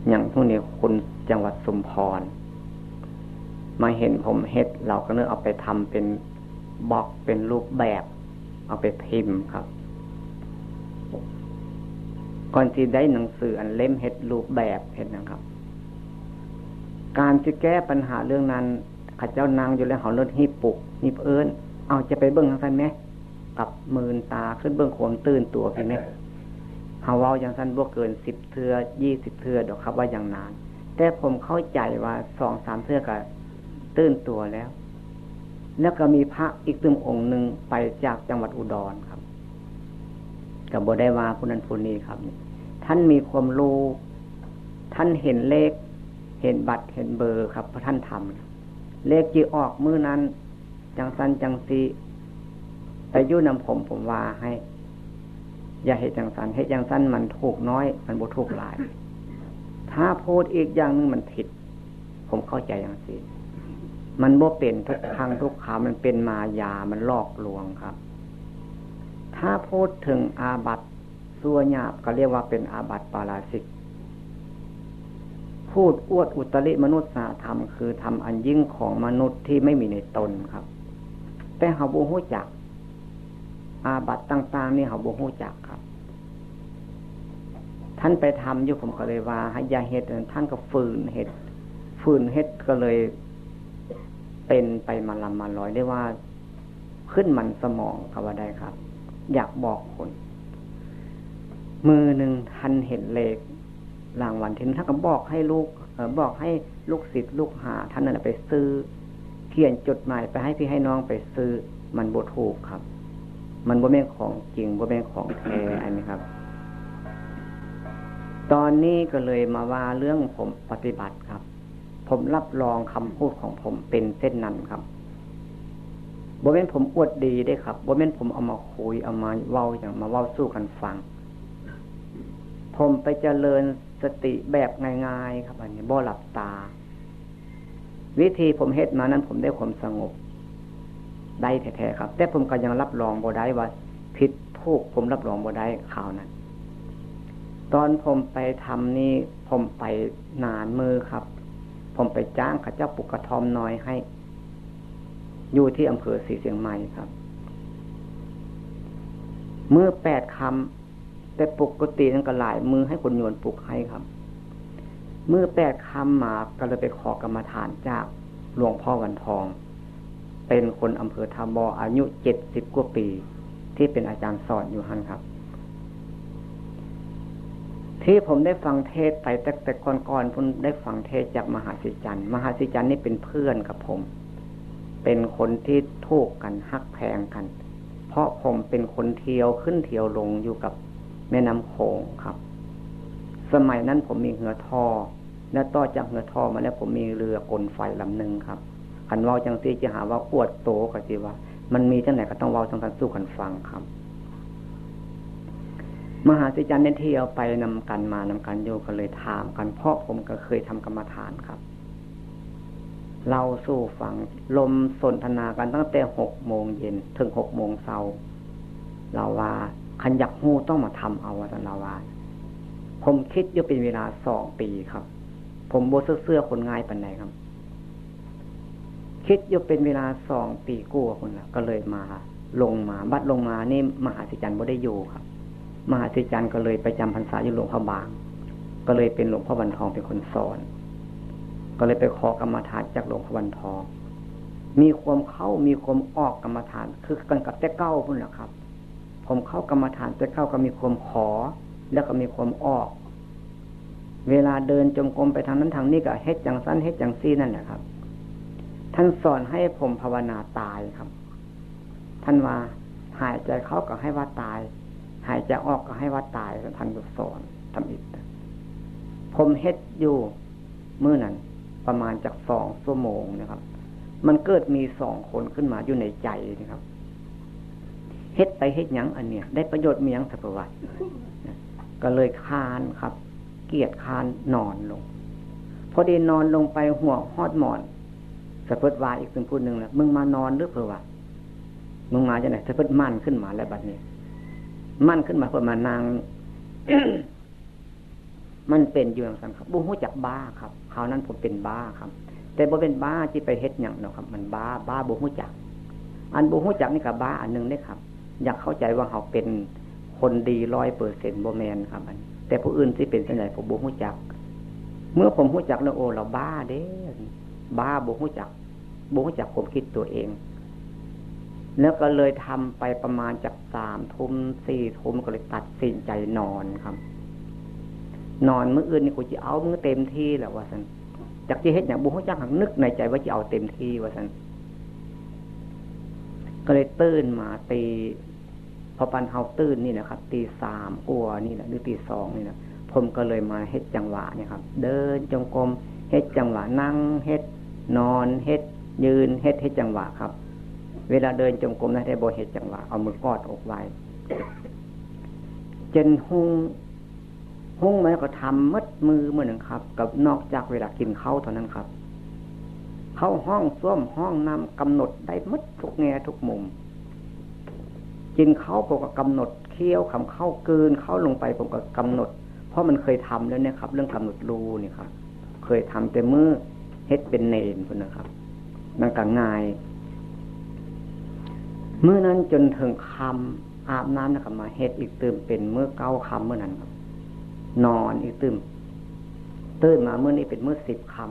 อย่างพวกนี้ คุณจังหวัดชุมพร มาเห็นผมเฮ็ด เราก็เลยเอาไปทำเป็นบล็อก เป็นรูปแบบ เอาไปพิมพ์ครับ ก่อนที่ได้หนังสืออันเล่มเฮ็ดรูปแบบเฮ็ดนะครับ การที่แก้ปัญหาเรื่องนั้น เขาเจ้านั่งอยู่แล้ว เขาเลิศฮีบปลุกฮีบเอิ้น เอา จะไปเบิ่งทางซั่นแหม กับมืนตาขึ้นเบิ่งความตื่นตัวพี้แหม เขาเว้าอย่างซั่นบ่เกินสิบเทื่อ ยี่สิบเทื่อดอกครับ ว่าอย่างนั้น แต่ผมเข้าใจว่าสองสามเทื่อก็ตื่นตัวแล้ว แล้วก็มีพระอีกตึมองค์หนึ่งไปจากจังหวัดอุดรครับ ก็บ่ได้ว่าผู้นั้นผู้นี้ครับ ท่านมีความรู้ ท่านเห็นเลข เห็นบัตร เห็นเบอร์ครับ เพราะท่านทำ เลขที่ออกมื้อนั้น จังซั่นจังซี่ ไปอยู่นำผม ผมว่าให้ อย่าเฮ็ดจังซั่น เฮ็ดจังซั่นมันถูกน้อย มันบ่ถูกหลาย ถ้าพูดอีกอย่างหนึ่งมันผิด ผมเข้าใจจังซี่ มันบ่เป็นทุกครั้งทุกคราว มันเป็นมายา มันหลอกลวงครับ ถ้าพูดถึงอาบัติ ชั่วหยาบก็เรียกว่าเป็นอาบัติปาราชิก พูดอวดอุตริมนุสสาธรรม คือธรรมอันยิ่งของมนุษย์ที่ไม่มีในตนครับ แต่เขาบ่ฮู้จัก อาบัติต่างๆนี่เขาบ่ฮู้จักครับ ท่านไปทำอยู่ ผมก็เลยว่าให้อย่าเฮ็ด ท่านก็ฝืนเฮ็ด ฝืนเฮ็ดก็เลยเป็นไปมาลำมาลอย เรียกว่าขึ้นมันสมองก็ว่าได้ครับ อยากบอกคน มื้อหนึ่งท่านเห็นเลขรางวัลที่หนึ่ง ท่านก็บอกให้ลูก อบอกให้ลูกศิษย์ลูกหาท่านนั้นไปซื้อ เขียนจดหมายไปให้พี่ให้น้องไปซื้อ มันบ่ถูกครับ มันบ่แม่นของจริง บ่แม่นของแท้ อันนี้ครับ ตอนนี้ก็เลยมาว่าเรื่องผมปฏิบัติครับ ผมรับรองคำพูดของผมเป็นเช่นนั้นครับ บ่แม่นผมอวดดีเด้ครับ บ่แม่นผมเอามาคุย เอามาเว้าหยัง มาเว้าสู่กันฟัง ผมไปเจริญสติแบบง่ายๆครับ อันนี้บ่หลับตา วิธีผมเฮ็ดมานั้นผมได้ความสงบ ได้แท้ๆครับ แต่ผมก็ยังรับรองบ่ได้ว่าผิดถูก ผมรับรองบ่ได้คราวนั้น ตอนผมไปทำนี่ ผมไปนานมื้อครับ ผมไปจ้างเขาเจ้าปลูกกระท่อมน้อยให้ อยู่ที่อำเภอศรีเชียงใหม่ครับ มื้อแปดค่ำ แต่ปกตินั้นก็หลายมื้อให้คนโยนปลูกให้ครับ มื้อแปดค่ำมาก็เลยไปขอกรรมฐานจากหลวงพ่อวันทอง เป็นคนอำเภอท่าบ่อ อายุเจ็ดสิบกว่าปี ที่เป็นอาจารย์สอนอยู่หั่นครับ ที่ผมได้ฟังเทศน์ไปแต่แต่ก่อนๆ ผมได้ฟังเทศน์จากมหาสิจัน มหาสิจันนี่เป็นเพื่อนกับผม เป็นคนที่ถูกกันฮักแพงกัน เพราะผมเป็นคนเที่ยวขึ้นเที่ยวลงอยู่กับแม่น้ำโขงครับ สมัยนั้นผมมีเฮือท่อ และต่อจากเฮือท่อมาแล้วผมมีเรือกลไฟลำหนึ่งครับ คันเว้าจังซี่จะหาว่าอวดโตก็สิว่า มันมีจังไหนก็ต้องเว้าจังซั่นสู่กันฟังครับ มหาสิจันเนี่ยเที่ยวไปนำกันมานำกันอยู่ก็เลยถามกัน เพราะผมก็เคยทำกรรมฐานครับ เล่าสู่ฟัง ลมสนทนากันตั้งแต่หกโมงเย็นถึงหกโมงเช้า ลาวว่า คันอยากฮู้ต้องมาทำเอา ว่าซั่นลาวว่า ผมคิดอยู่เป็นเวลาสองปีครับ ผมบ่เชื่อคนง่ายปานใดครับ คิดอยู่เป็นเวลาสองปีกว่าพุ้นล่ะ ก็เลยมา ลงมา บัดลงมานี่มหาสิจันบ่ได้อยู่ครับ มหาสิจันก็เลยไปจำพรรษาอยู่หลวงพระบาง ก็เลยเป็นหลวงพ่อวันทองเป็นคนสอน ก็เลยไปขอกรรมฐานจากหลวงพ่อวันทอง มีความเข้า มีความออกกรรมฐาน คือกันกับแต่เก่าพุ้นล่ะครับ ผมเข้ากรรมฐานแต่เก่าก็มีความขอ แล้วก็มีความออก เวลาเดินจงกรมไปทางนั้นทางนี้ก็เฮ็ดจังซั่นเฮ็ดจังซี่นั่นแหละครับ ท่านสอนให้ผมภาวนาตายครับ ท่านว่า หายใจเข้าก็ให้ว่าตาย หายใจออกก็ให้ว่าตาย ท่านก็สอนทำอิฐ ผมเฮ็ดอยู่มื้อนั้นประมาณจักสองชั่วโมงนะครับ มันเกิดมีสองคนขึ้นมาอยู่ในใจนะครับ เฮ็ดไปเฮ็ดหยังอันเนี้ย ได้ประโยชน์มีหยัง สะเพิ่นว่า ก็เลยคร้านครับ เกียจคร้านนอนลง พอดีนอนลงไปหัวฮอดหมอน สะเพิ่นว่าอีกเพิ่นผู้หนึ่งแล้ว มึงมานอนหรือ เพิ่นว่า มึงมาจังได๋ สะเพิ่นมั่นขึ้นมาแล้วบัดนี้ มั่นขึ้นมาเพิ่นมานั่ง มันเป็นอยู่จังซั่นครับ บ่ฮู้จักบ้าครับ คราวนั้นผมเป็นบ้าครับ แต่บ่เป็นบ้าที่ไปเฮ็ดหยังดอกครับ มันบ้า บ้าบ่ฮู้จัก อันบ่ฮู้จักนี่ก็บ้าอันหนึ่งเด้ครับ อยากเข้าใจว่าเฮาเป็นคนดีร้อยเปอร์เซ็นต์ บ่แม่นครับ อัน แต่ผู้อื่นสิเป็นจั่งใดผมบ่ฮู้จัก เมื่อผมฮู้จักแล้ว โอ้ เราบ้าเด้ บ้าบ่ฮู้จัก บ่ฮู้จักความคิดตัวเอง แล้วก็เลยทำไปประมาณจักสามทุ่ม สี่ทุ่ม ก็เลยตัดสินใจนอนครับ นอนมื้ออื่นนี่กูสิเอามึงเต็มที่แล้ว ว่าซั่น จักสิเฮ็ดหยังบ่ฮู้จัก นึกในใจว่าสิเอาเต็มที่ ว่าซั่น ก็เลยตื่นมาตี พอปานเฮาตื่นนี่นะครับ ตีสามกว่านี่แหละ หรือตีสองนี่แหละ ผมก็เลยมาเฮ็ดจังหวะนี่ครับ เดินจงกรม เฮ็ดจังหวะ นั่งเฮ็ด นอนเฮ็ด ยืนเฮ็ด เฮ็ดจังหวะครับ เวลาเดินจงกรมนะ แต่บ่เฮ็ดจังหวะ เอามือกอดอกไว้ จนฮุ่ง ฮุ่งมาแล้วก็ทำหมดมื้อมื้อหนึ่งครับ กับนอกจากเวลากินข้าวเท่านั้นครับ เข้าห้องส้วมห้องน้ำกำหนดได้หมดทุกแง่ทุกมุม กินข้าวผมก็กำหนด เคี้ยวคำข้าวกลืนข้าวลงไปผมก็กำหนด เพราะมันเคยทำแล้วเนี่ยครับ เรื่องกำหนดรูนี่ครับ เคยทำแต่มื้อเฮ็ดเป็นเณรพุ้นนะครับ มันก็ง่าย มื้อนั้นจนถึงค่ำ อาบน้ำแล้วก็มาเฮ็ดอีกตื่ม เป็นมื้อเก้าค่ำมื้อนั้นครับ นอนอีกตื่ม ตื่นมามื้อนี้เป็นมื้อสิบค่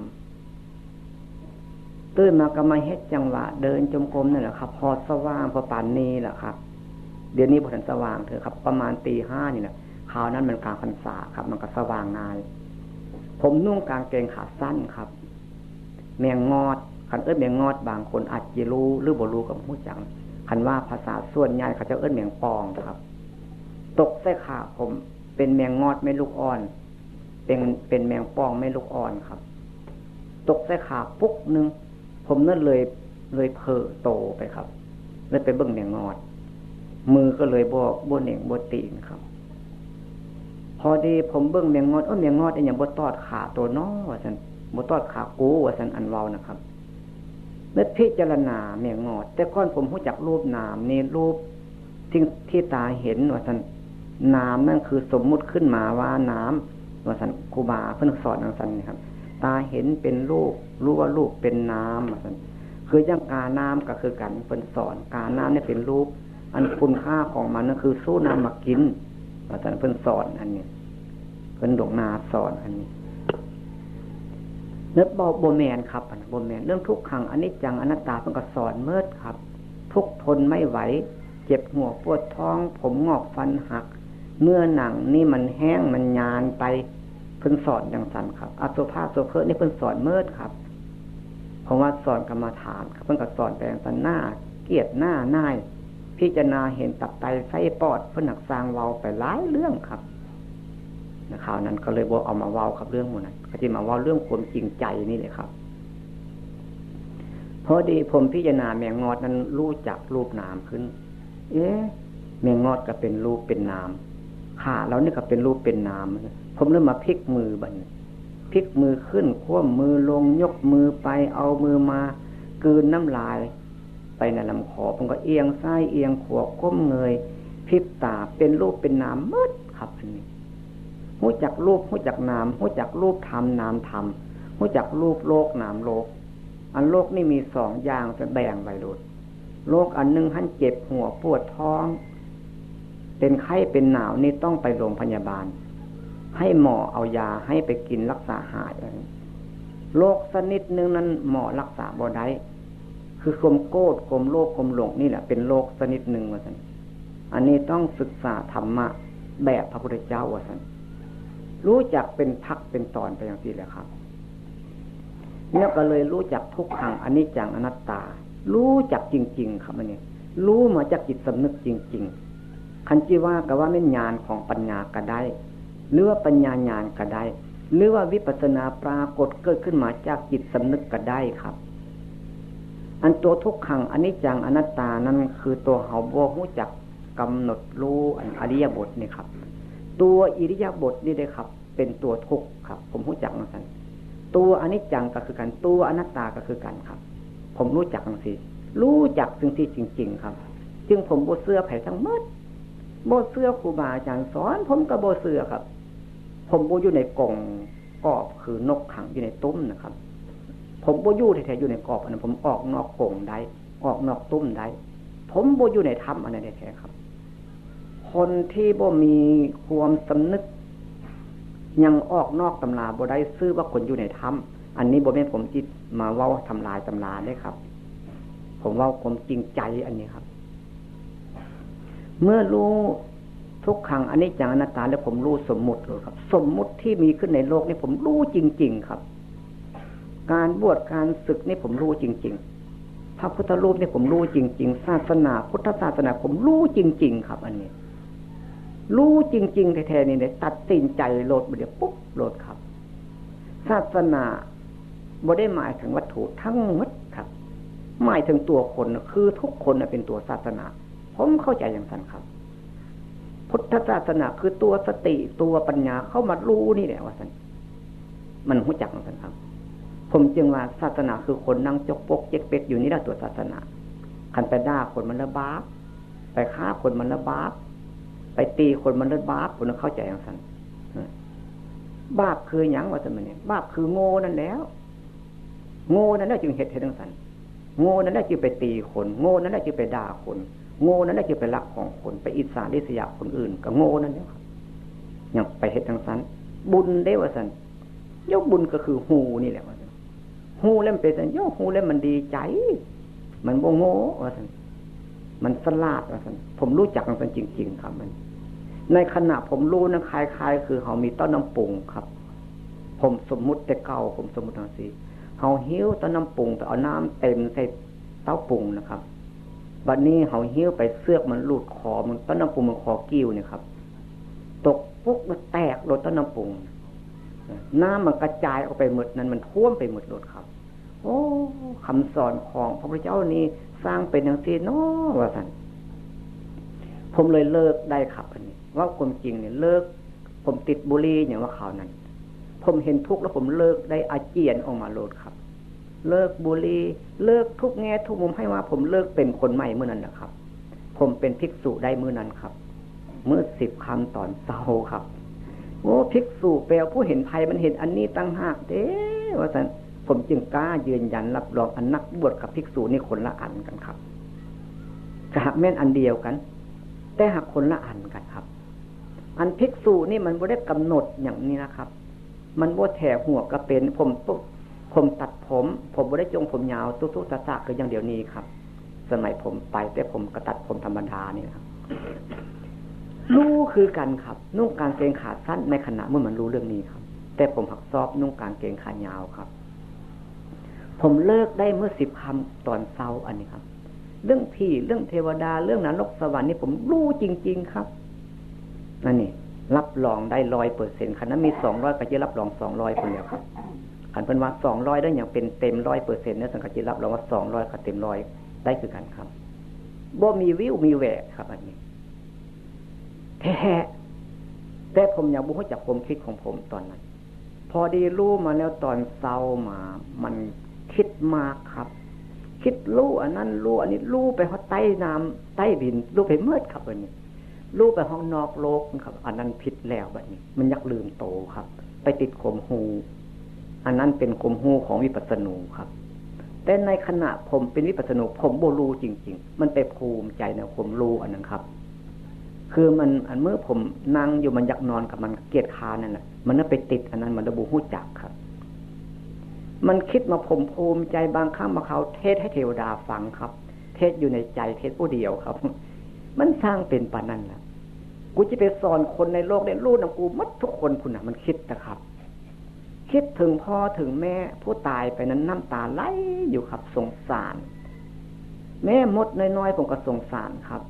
ำ ตื่นมาก็มาเฮ็ดจังหวะเดินจงกรมนั่นแหละครับ พอสว่างพอปานนี้แหละครับ เดี๋ยวนี้บ่ทันสว่างเถอะครับ ประมาณตีห้านี่แหละ คราวนั้นมันกลางพรรษาครับ มันก็สว่างง่าย ผมนุ่งกางเกงขาสั้นครับ แมงงอด คันเอิ้นแมงงอด บางคนอาจจะรู้หรือบ่รู้ก็บ่รู้จัก คันว่าภาษาส่วนใหญ่เขาจะเอิ้นแมงป่องครับ ตกใส่ขาผม เป็นแมงงอดแม่ลูกอ่อน เป็น เป็นแมงป่องแม่ลูกอ่อนครับ ตกใส่ขาปุ๊กหนึ่ง ผมนั่นเลย เลยเผลอโตไปครับ เลยไปเบิ่งแมงงอด มือก็เลยบ่ บ่เหน่งบ่ตีนครับ พอดีผมเบิ่งแมงงอด เอ้อ แมงงอดอีหยังบ่ตอดขาโตน้อ ว่าซั่น บ่ตอดขากู ว่าซั่น อันเว้านะครับ นึกพิจารณาแมงงอด แต่ก่อนผมรู้จักรูปนามนี่ รูปสิ่งที่ตาเห็น ว่าซั่น นามนั่นคือสมมุติขึ้นมาว่านาม ว่าซั่น ครูบาเพิ่นสอนจั่งซั่นนี่ครับ ตาเห็นเป็นรูป รู้ว่ารูปเป็นนาม ว่าซั่น คืออย่างกานามก็คือกัน เพิ่นสอน กานามนี่เป็นรูป อันคุณค่าของมันนั่นคือสู้นามมากิน ว่าซั่น เพิ่นสอนอันนี้ เพิ่นหลวงนาสอนอันนี้ แล้วบ่ บ่แม่นครับ อันนั้นบ่แม่น เรื่องทุกขังอนิจจังอนัตตาเพิ่นก็สอนเมิดครับ ทุกข์ทนไม่ไหว เจ็บหัวปวดท้อง ผมงอกฟันหัก เนื้อหนังนี่มันแห้งมันยานไป เพิ่นสอนจั่งซั่นครับ อสุภะโสเภณีนี่เพิ่นสอนเมิดครับ เพราะว่าสอนกรรมฐานครับ เพิ่นก็สอนไปจั่งซั่น หน้าเกลียดหน้าน่าย พิจารณาเห็นตับไตไส้ปอด เพิ่นหักสร้างเว้าไปหลายเรื่องครับ นะ คราวนั้นก็เลยบ่เอามาเว้าครับ เรื่องหมู่นั้น ก็สิมาเว้าเรื่องความจริงใจนี่แหละครับ พอดีผมพิจารณาแมงงอดนั้นรู้จักรูปนามขึ้น เอ๊ะ แมงงอดก็เป็นรูปเป็นนาม ขาเรานี่ก็เป็นรูปเป็นนาม ผมเลยมาพลิกมือบัดนี้ พลิกมือขึ้น คว่ำมือลง ยกมือไป เอามือมา กลืนน้ำลาย ไปในลำคอ ผมก็เอียงซ้ายเอียงขวา ก้มเงย พลิกตา เป็นรูปเป็นนามหมดครับ อันนี้ รู้จักรูป รู้จักนาม รู้จักรูปธรรม นามธรรม รู้จักรูปโลก นามโลก อันโลกนี่มีสองอย่าง จะแบ่งไว้โลด โลกอันหนึ่งหั้นเจ็บหัวปวดท้อง เป็นไข้เป็นหนาวนี่ต้องไปโรงพยาบาล ให้หมอเอายาให้ไปกินรักษาหาย โรคชนิดหนึ่งนั้นหมอรักษาบ่ได้ คือความโกรธ ความโลภ ความหลง นี่แหละเป็นโรคชนิดหนึ่ง ว่าซั่น อันนี้ต้องศึกษาธรรมะแบบพระพุทธเจ้า ว่าซั่น รู้จักเป็นพรรคเป็นตอนไปจั่งซี้แหละครับ แล้วก็เลยรู้จักทุกขัง อนิจจัง อนัตตา รู้จักจริงๆครับ อันนี้ รู้มาจากจิตสำนึกจริงๆ คันจิว่าก็ว่าแม่นญาณของปัญญาก็ได้ หรือว่าปัญญาญาณก็ได้ หรือว่าวิปัสสนาปรากฏเกิดขึ้นมาจากจิตสำนึกก็ได้ครับ อันตัวทุกขัง อนิจจัง อนัตตานั้นคือตัวเฮาบ่รู้จักกำหนดรู้อันอริยบทนี่ครับ ตัวอิริยาบถนี่เด้ครับ เป็นตัวทุกข์ครับ ผมรู้จักจั่งซั่น ตัวอนิจจังก็คือกัน ตัวอนัตตาก็คือกันครับ ผมรู้จักจั่งซี้ รู้จักสิ่งที่จริงๆครับ จึงผมบ่เชื่อไผทั้งหมด บ่เชื่อครูบาอาจารย์สอน ผมก็บ่เชื่อครับ ผมบ่อยู่ในกรงกอบคือนกขังอยู่ในตุ้มนะครับ ผมบ่อยู่แท้ๆอยู่ในกอบอันนั้น ผมออกนอกกรงได้ ออกนอกตุ้มได้ ผมบ่อยู่ในถ้ำอันนั้นแท้ๆครับ คนที่บ่มีความสำนึก ยังออกนอกตำราบ่ได้ ชื่อว่าคนอยู่ในถ้ำ อันนี้บ่แม่นผมสิมาเว้าทำลายตำราเด้ครับ ผมเว้าความจริงใจอันนี้ครับ เมื่อรู้ทุกขัง อนิจจัง อนัตตา แล้วผมรู้สมมุติเลยครับ สมมุติที่มีขึ้นในโลกนี่ผมรู้จริงๆครับ การบวชการศึกนี่ผมรู้จริงๆ พระพุทธรูปนี่ผมรู้จริงๆ ศาสนาพุทธศาสนาผมรู้จริงๆครับ อันนี้ รู้จริงๆแท้ๆนี่เนี่ย ตัดสินใจโลด บ่เดียวปุ๊บโลดครับ ศาสนาบ่ได้หมายถึงวัตถุทั้งหมดครับ หมายถึงตัวคน คือทุกคนน่ะเป็นตัวศาสนา ผมเข้าใจจั่งซั่นครับ พุทธศาสนาคือตัวสติ ตัวปัญญาเข้ามารู้นี่แหละ ว่าซั่น มันรู้จักจั่งซั่นครับ ผมจึงว่าศาสนาคือคนนั่งจกปกเจ๊กเป๊กอยู่นี่แหละตัวศาสนา คันไปด่าคนมันละบาป ไปฆ่าคนมันละบาป ไปตีคนมันละบาป ผมเข้าใจจั่งซั่น บาปคือหยัง ว่าซั่น มื้อนี้ บาปคือโง่นั่นแหล้ว โง่นั่นแหละจึงเฮ็ด เฮ็ดจั่งซั่น โง่นั่นแหละจึงไปตีคน โง่นั่นแหละจึงไปด่าคน โง่นั่นแหละจึงไปลักของคน ไปอิจฉาริษยาคนอื่น ก็โง่นั่นแหละครับ ยังไปเฮ็ดจั่งซั่น บุญเด้ ว่าซั่น ยกบุญก็คือฮู้นี่แหละ ว่าซั่น ฮู้แล้วมันเป็นจั่ง ยกฮู้แล้วมันดีใจ มันบ่โง่ ว่าซั่น มันฉลาด ว่าซั่น ผมรู้จักจั่งซั่นจริงๆครับ มัน ในขณะผมรู้นั้นคล้ายๆ คือเฮามีเต้าน้ำปรุงครับ ผมสมมุติแต่เก่า ผมสมมุติจั่งซี้ เฮาหิ้วเต้าน้ำปรุงไปเอาน้ำเต็มใส่เต้าปรุงนะครับ บัดนี้เฮาหิ้วไปเสือกมันหลุดคอ มันเต้าน้ำปรุงมันคอกิ่วนี่ครับ ตกปุ๊กมันแตกโลดเต้าน้ำปรุง น้ำมันกระจายออกไปหมดนั้น มันท่วมไปหมดโลดครับ โอ้ คำสอนของพระพุทธเจ้านี่สร้างเป็นจั่งซี้เนาะ ว่าซั่น ผมเลยเลิกได้ครับ อันนี้ เว้าความจริงเนี่ยเลิก ผมติดบุหรี่หยังว่าคราวนั้น ผมเห็นทุกข์แล้วผมเลิกได้ อาเจียนออกมาโลดครับ เลิกบุหรี่ เลิกทุกแง่ทุกมุม ให้ว่าผมเลิกเป็นคนใหม่มื้อนั้นนะครับ ผมเป็นภิกษุได้มื้อนั้นครับ มื้อสิบค่ำตอนเช้าครับ โอ้ ภิกษุแปลว่าผู้เห็นภัย มันเห็นอันนี้ต่างหากเด้ ว่าซั่น ผมจึงกล้ายืนยันรับรอง อันนักบวชกับภิกษุนี่คนละอันกันครับ ก็หากแม่นอันเดียวกัน แต่หากคนละอันกันครับ อันภิกษุนี่มันบ่ได้กำหนดอย่างนี้นะครับ มันบ่แถหัวก็เป็น ผม ผมตัดผม ผมบ่ได้จงผมยาวตุ๊ตุ๊ตะตะคืออย่างเดี๋ยวนี้ครับ สมัยผมไป แต่ผมก็ตัดผมธรรมดานี่ครับ รู้คือกันครับ นุ่งกางเกงขาสั้นในขณะเมื่อมันรู้เรื่องนี้ครับ แต่ผมหักชอบนุ่งกางเกงขายาวครับ ผมเลิกได้เมื่อสิบค่ำตอนเช้าอันนี้ครับ เรื่องผี เรื่องเทวดา เรื่องนรกสวรรค์นี่ผมรู้จริงๆครับ นั่นนี่ รับรองได้ร้อยเปอร์เซ็นต์ คันนั้นมีสองร้อยก็จะรับรองสองร้อยคนเดียวครับ คันเพิ่นว่าสองร้อยได้อย่างเป็นเต็มร้อยเปอร์เซ็นต์เนี่ย สันก็จะรับรองว่าสองร้อยก็เต็มร้อยได้คือกันครับ บ่มีวิวมีแหวกครับ อันนี้ แท้ๆ แต่ผมยังบ่รู้จักความคิดของผมตอนนั้น พอดีรู้มาแล้วตอนเช้ามา มันคิดมากครับ คิดรู้อันนั้นรู้อันนี้ รู้ไปฮอดใต้น้ำใต้ดิน รู้ไปหมดครับ อันนี้ รู้ไปฮอดนอกโลกครับ อันนั้นผิดแล้ว บัดนี้ มันอยากลืมโตครับ ไปติดความรู้ อันนั้นเป็นความรู้ของวิปัสสนูครับ แต่ในขณะผมเป็นวิปัสสนู ผมบ่รู้จริงๆ มันไปภูมิใจในความรู้อันนั้นครับ คือมัน อันเมื่อผมนั่งอยู่ มันอยากนอนกับมันเกียจคร้านนั่นแหละ มันน่ะไปติดอันนั้น มันเลยบ่รู้จักครับ มันคิดมา ผมภูมิใจ บางครั้งบางคราวเทศน์ให้เทวดาฟังครับ เทศน์อยู่ในใจ เทศน์ผู้เดียวครับ มันสร้างเป็นปานนั้นล่ะ กูจะไปสอนคนในโลกได้รู้นำกูหมดทุกคนพุ้นน่ะ มันคิดนะครับ คิดถึงพ่อถึงแม่ผู้ตายไปนั้นน้ำตาไหลอยู่ครับ สงสาร แม่มดน้อยๆ ผมก็สงสารครับ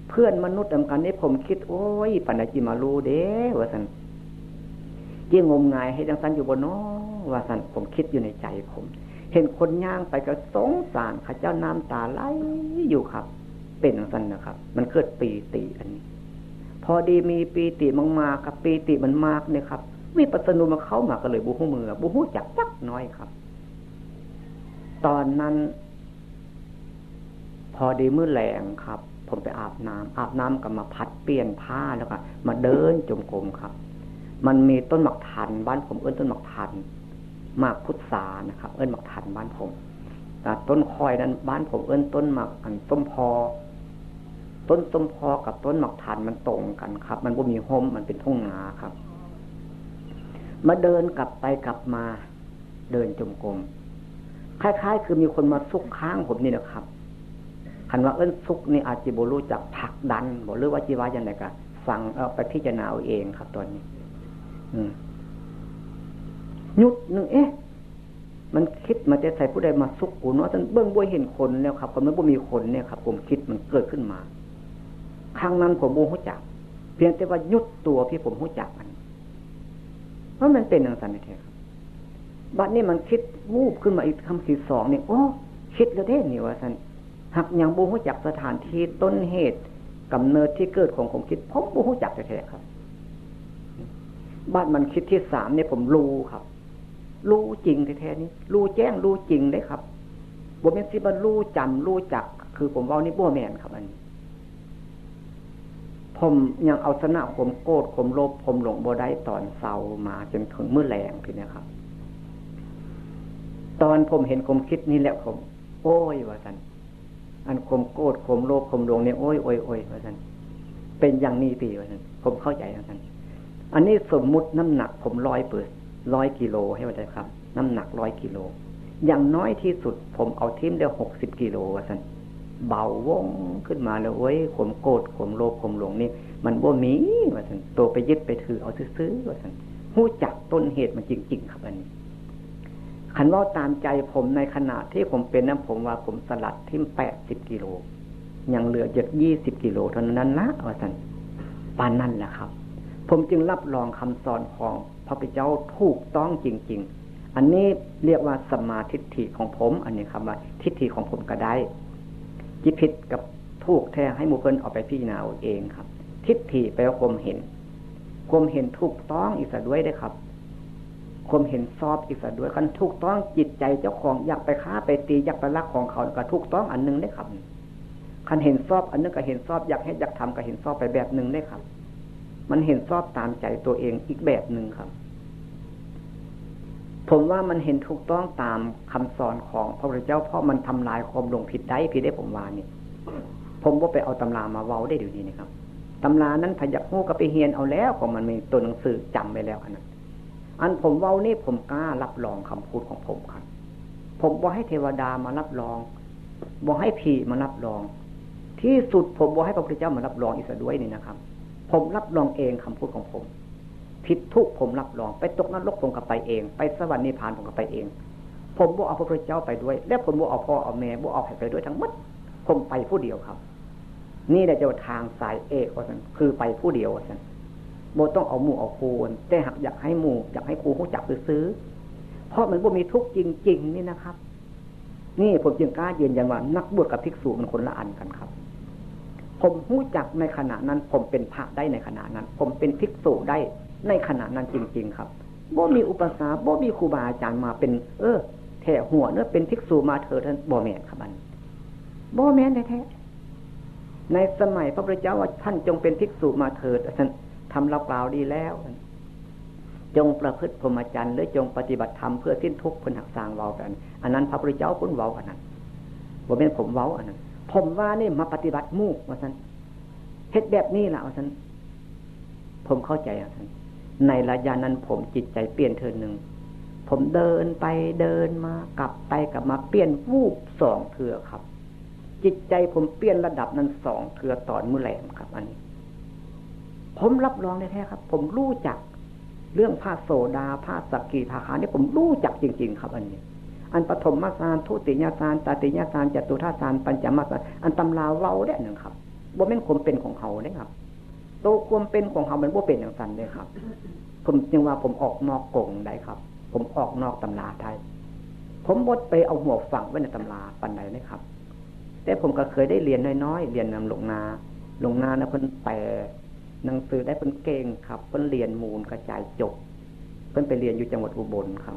เพื่อนมนุษย์นำกันนี่ผมคิด โอ้ย ปานใดจิมารู้เด้ ว่าซั่น จิงมงายให้จังซั่นอยู่บ่น้อ ว่าซั่น ผมคิดอยู่ในใจผม เห็นคนย่างไปก็สงสารเขาเจ้า น้ำตาไหลอยู่ครับ เป็นจังซั่นนะครับ มันเกิดปีติอันนี้ พอดีมีปีติมากๆ ครับ ปีติมันมากเนี่ยครับ วิปัสสนูมาเข้ามาก็เลยบ่ฮู้เมือ บ่ฮู้จักจักน้อยครับ ตอนนั้น พอดีมื้อแลงครับ ผมไปอาบน้ำ อาบน้ำก็มาผัดเปลี่ยนผ้าแล้วก็มาเดินจงกรมครับ มันมีต้นหมากทัน บ้านผมเอิ้นต้นหมากทัน หมากพุทรานะครับ เอิ้นหมากทันบ้านผม แต่ต้นข่อยนั้นบ้านผมเอิ้นต้นหมาก อันส้มพอ ต้นส้มพอกับต้นหมากทันมันตรงกันครับ มันบ่มีฮ่ม มันเป็นทุ่งนาครับ มาเดินกลับไปกลับมา เดินจงกรม คล้ายๆ คือมีคนมาซุกข้างผมนี่นะครับ คันว่าเอิ้นซุกนี่อาจจะบ่รู้จักผลักดันบ่ หรือว่าจิว่าจั่งใดก็ฟัง เอาไปพิจารณาเอาเองครับ ตอนนี้ อืม หยุดหนึ่ง เอ๊ะ มันคิดมาแต่ไส ผู้ใดมาซุกกูเนาะ ซั่นเบิ่งบ่เห็นคนแล้วครับ ก็มันบ่มีคนเนี่ยครับ ความคิดมันเกิดขึ้นมา ครั้งนั้นผมบ่รู้จัก เพียงแต่ว่าหยุดตัวที่ผมรู้จักมัน เพราะมันเป็นจังซั่นแท้ๆ ครับ บัดนี้มันคิดวูบขึ้นมาอีกครั้งที่สองนี่ โอ้ คิดแล้วเด้นี่ ว่าซั่น หากยังบ่รู้จักสถานที่ต้นเหตุกำเนิดที่เกิดของความคิด ผมบ่รู้จักแท้ๆ ครับ บัดมันคิดที่สามนี่ผมรู้ครับ รู้จริงแท้ๆ นี่ รู้แจ้ง รู้จริงเลยครับ บ่แม่นสิมารู้จำ รู้จัก คือผมเว้านี่บ่แม่นครับ อันนี้ ผมยังเอาชนะความโกรธ ความโลภ ความหลงบ่ได้ ตอนเช้ามาจนถึงมื้อแลงทีเนี้ยครับ ตอนผมเห็นความคิดนี่แหละผม โอ้ย ว่าซั่น อันความโกรธ ความโลภ ความหลงเนี่ย โอ้ย โอ้ย โอ้ย ว่าซั่น เป็นอย่างนี้ติ ว่าซั่น ผมเข้าใจว่าซั่น อันนี้สมมุติน้ำหนักผมร้อยเปอร์ ร้อยกิโลให้ว่าได้ครับ น้ำหนักร้อยกิโล อย่างน้อยที่สุดผมเอาทิ่มได้หกสิบกิโล ว่าซั่น เบาว่องขึ้นมาแล้ว โอ้ย ความโกรธ ความโลภ ความหลงนี่ มันบ่มี ว่าซั่น ตัวไปยึดไปถือเอาซื่อๆ ว่าซั่น ฮู้จักต้นเหตุมันจริงๆ ครับ อันนี้ คันเว้าตามใจผมในขณะที่ผมเป็นนะ ผมว่าผมสลัดทิ่มแปดสิบกิโล ยังเหลือเจ็ด ยี่สิบกิโลเท่านั้นละ ว่าซั่น ปานนั้นแหละครับ ผมจึงรับรองคำสอนของพระพุทธเจ้าถูกต้องจริงๆ อันนี้เรียกว่าสัมมาทิฏฐิของผม อันนี้คำว่าทิฏฐิของผมก็ได้ จิผิดกับถูกแท้ให้หมู่เพิ่นเอาไปพิจารณาเอาเองครับ ทิฏฐิแปลว่าความเห็น ความเห็นถูกต้องอีกซะด้วยเด้อครับ ความเห็นชอบอีกซะด้วย คันถูกต้องจิตใจเจ้าของอยากไปฆ่าไปตี อยากไปลักของเขาก็ถูกต้องอันหนึ่งเด้อครับ คันเห็นชอบอันหนึ่งก็เห็นชอบ อยากเฮ็ดอยากทำก็เห็นชอบไปแบบหนึ่งเด้อครับ มันเห็นชอบตามใจตัวเองอีกแบบหนึ่งครับ ผมว่ามันเห็นถูกต้องตามคำสอนของพระพุทธเจ้า เพราะมันทำลายความหลงผิดได้ พี่เด้ ผมว่านี่ ผมบ่ไปเอาตำรามาเว้าได้เดี๋ยวนี้นะครับ ตำรานั้นไผอยากฮู้ก็ไปเฮียนเอาแล้ว ของมันมีตัวหนังสือจำไว้แล้วอันนั้น อันผมเว้านี่ผมกล้ารับรองคำพูดของผมครับ ผมบ่ให้เทวดามารับรอง บ่ให้ผีมารับรอง ที่สุดผมบ่ให้พระพุทธเจ้ามารับรองอีกซะด้วยนี่นะครับ ผมรับรองเองคำพูดของผม ผิดถูกผมรับรอง ไปตกนรกผมก็ไปเอง ไปสวรรค์นิพพานผมก็ไปเอง ผมบ่เอาพระพุทธเจ้าไปด้วย และผมบ่เอาพ่อเอาแม่ บ่เอาใครไปด้วยทั้งหมด ผมไปผู้เดียวครับ นี่แหละจะว่าทางสายเอกว่าซั่น คือไปผู้เดียวว่าซั่น บ่ต้องเอาหมู่เอาคู่ แต่หากอยากให้หมู่อยากให้คู่ฮู้จักซื่อๆ เพราะมันบ่มีทุกข์จริงๆ นี่นะครับ นี่ผมจึงกล้ายืนยันว่านักบวชกับภิกษุมันคนละอันกันครับ ผมฮู้จักในขณะนั้น ผมเป็นพระได้ในขณะนั้น ผมเป็นภิกษุได้ในขณะนั้นจริงๆ ครับ บ่มีอุปัชฌาย์ บ่มีครูบาอาจารย์มาเป็น เออ แถหัวเนอะ เป็นภิกษุมาเถิด ท่าน บ่แม่นครับ อัน บ่แม่นแท้ๆ ในสมัยพระพุทธเจ้าว่า ท่านจงเป็นภิกษุมาเถิด ท่านทำเรากล่าวดีแล้ว จงประพฤติพรหมจรรย์ หรือจงปฏิบัติธรรมเพื่อสิ้นทุกข์ เพิ่นหักสร้างเว้ากัน อันนั้นพระพุทธเจ้าเพิ่นเว้าอันนั้น บ่แม่นผมเว้าอันนั้น ผมว่านี่มาปฏิบัติหมู่ว่าซั่น เฮ็ดแบบนี้ล่ะว่าซั่น ผมเข้าใจว่าซั่น ในระยะนั้นผมจิตใจเปลี่ยนเทื่อหนึ่ง ผมเดินไปเดินมากลับไปกลับมา เปลี่ยนวูบสองเทื่อครับ จิตใจผมเปลี่ยนระดับนั้นสองเทื่อตอนมื้อแลงครับ อันนี้ ผมรับรองได้แท้ครับ ผมรู้จักเรื่องพระโสดา พระสกิทาคานี่ผมรู้จักจริงๆ ครับ อันนี้ อันปฐมฌาน ทุติยฌาน ตติยฌาน จตุตถฌาน ปัญจมฌาน อันตำราเว้าได้นั่นครับ บ่แม่นความเป็นของเฮาเด้ครับ โตความเป็นของเฮามันบ่เป็นจั่งซั้นเด้ครับ ผมจึงว่าผมออกนอกกรงได้ครับ ผมออกนอกตำราได้ ผมบ่ไปเอาหัวฝังไว้ในตำราปานใดเด้ครับ แต่ผมก็เคยได้เรียนน้อยๆ เรียนนำหลวงนา หลวงนานะเพิ่นแปลหนังสือได้ เพิ่นเก่งครับ เพิ่นเรียนมูลกระจายจบ เพิ่นไปเรียนอยู่จังหวัดอุบลครับ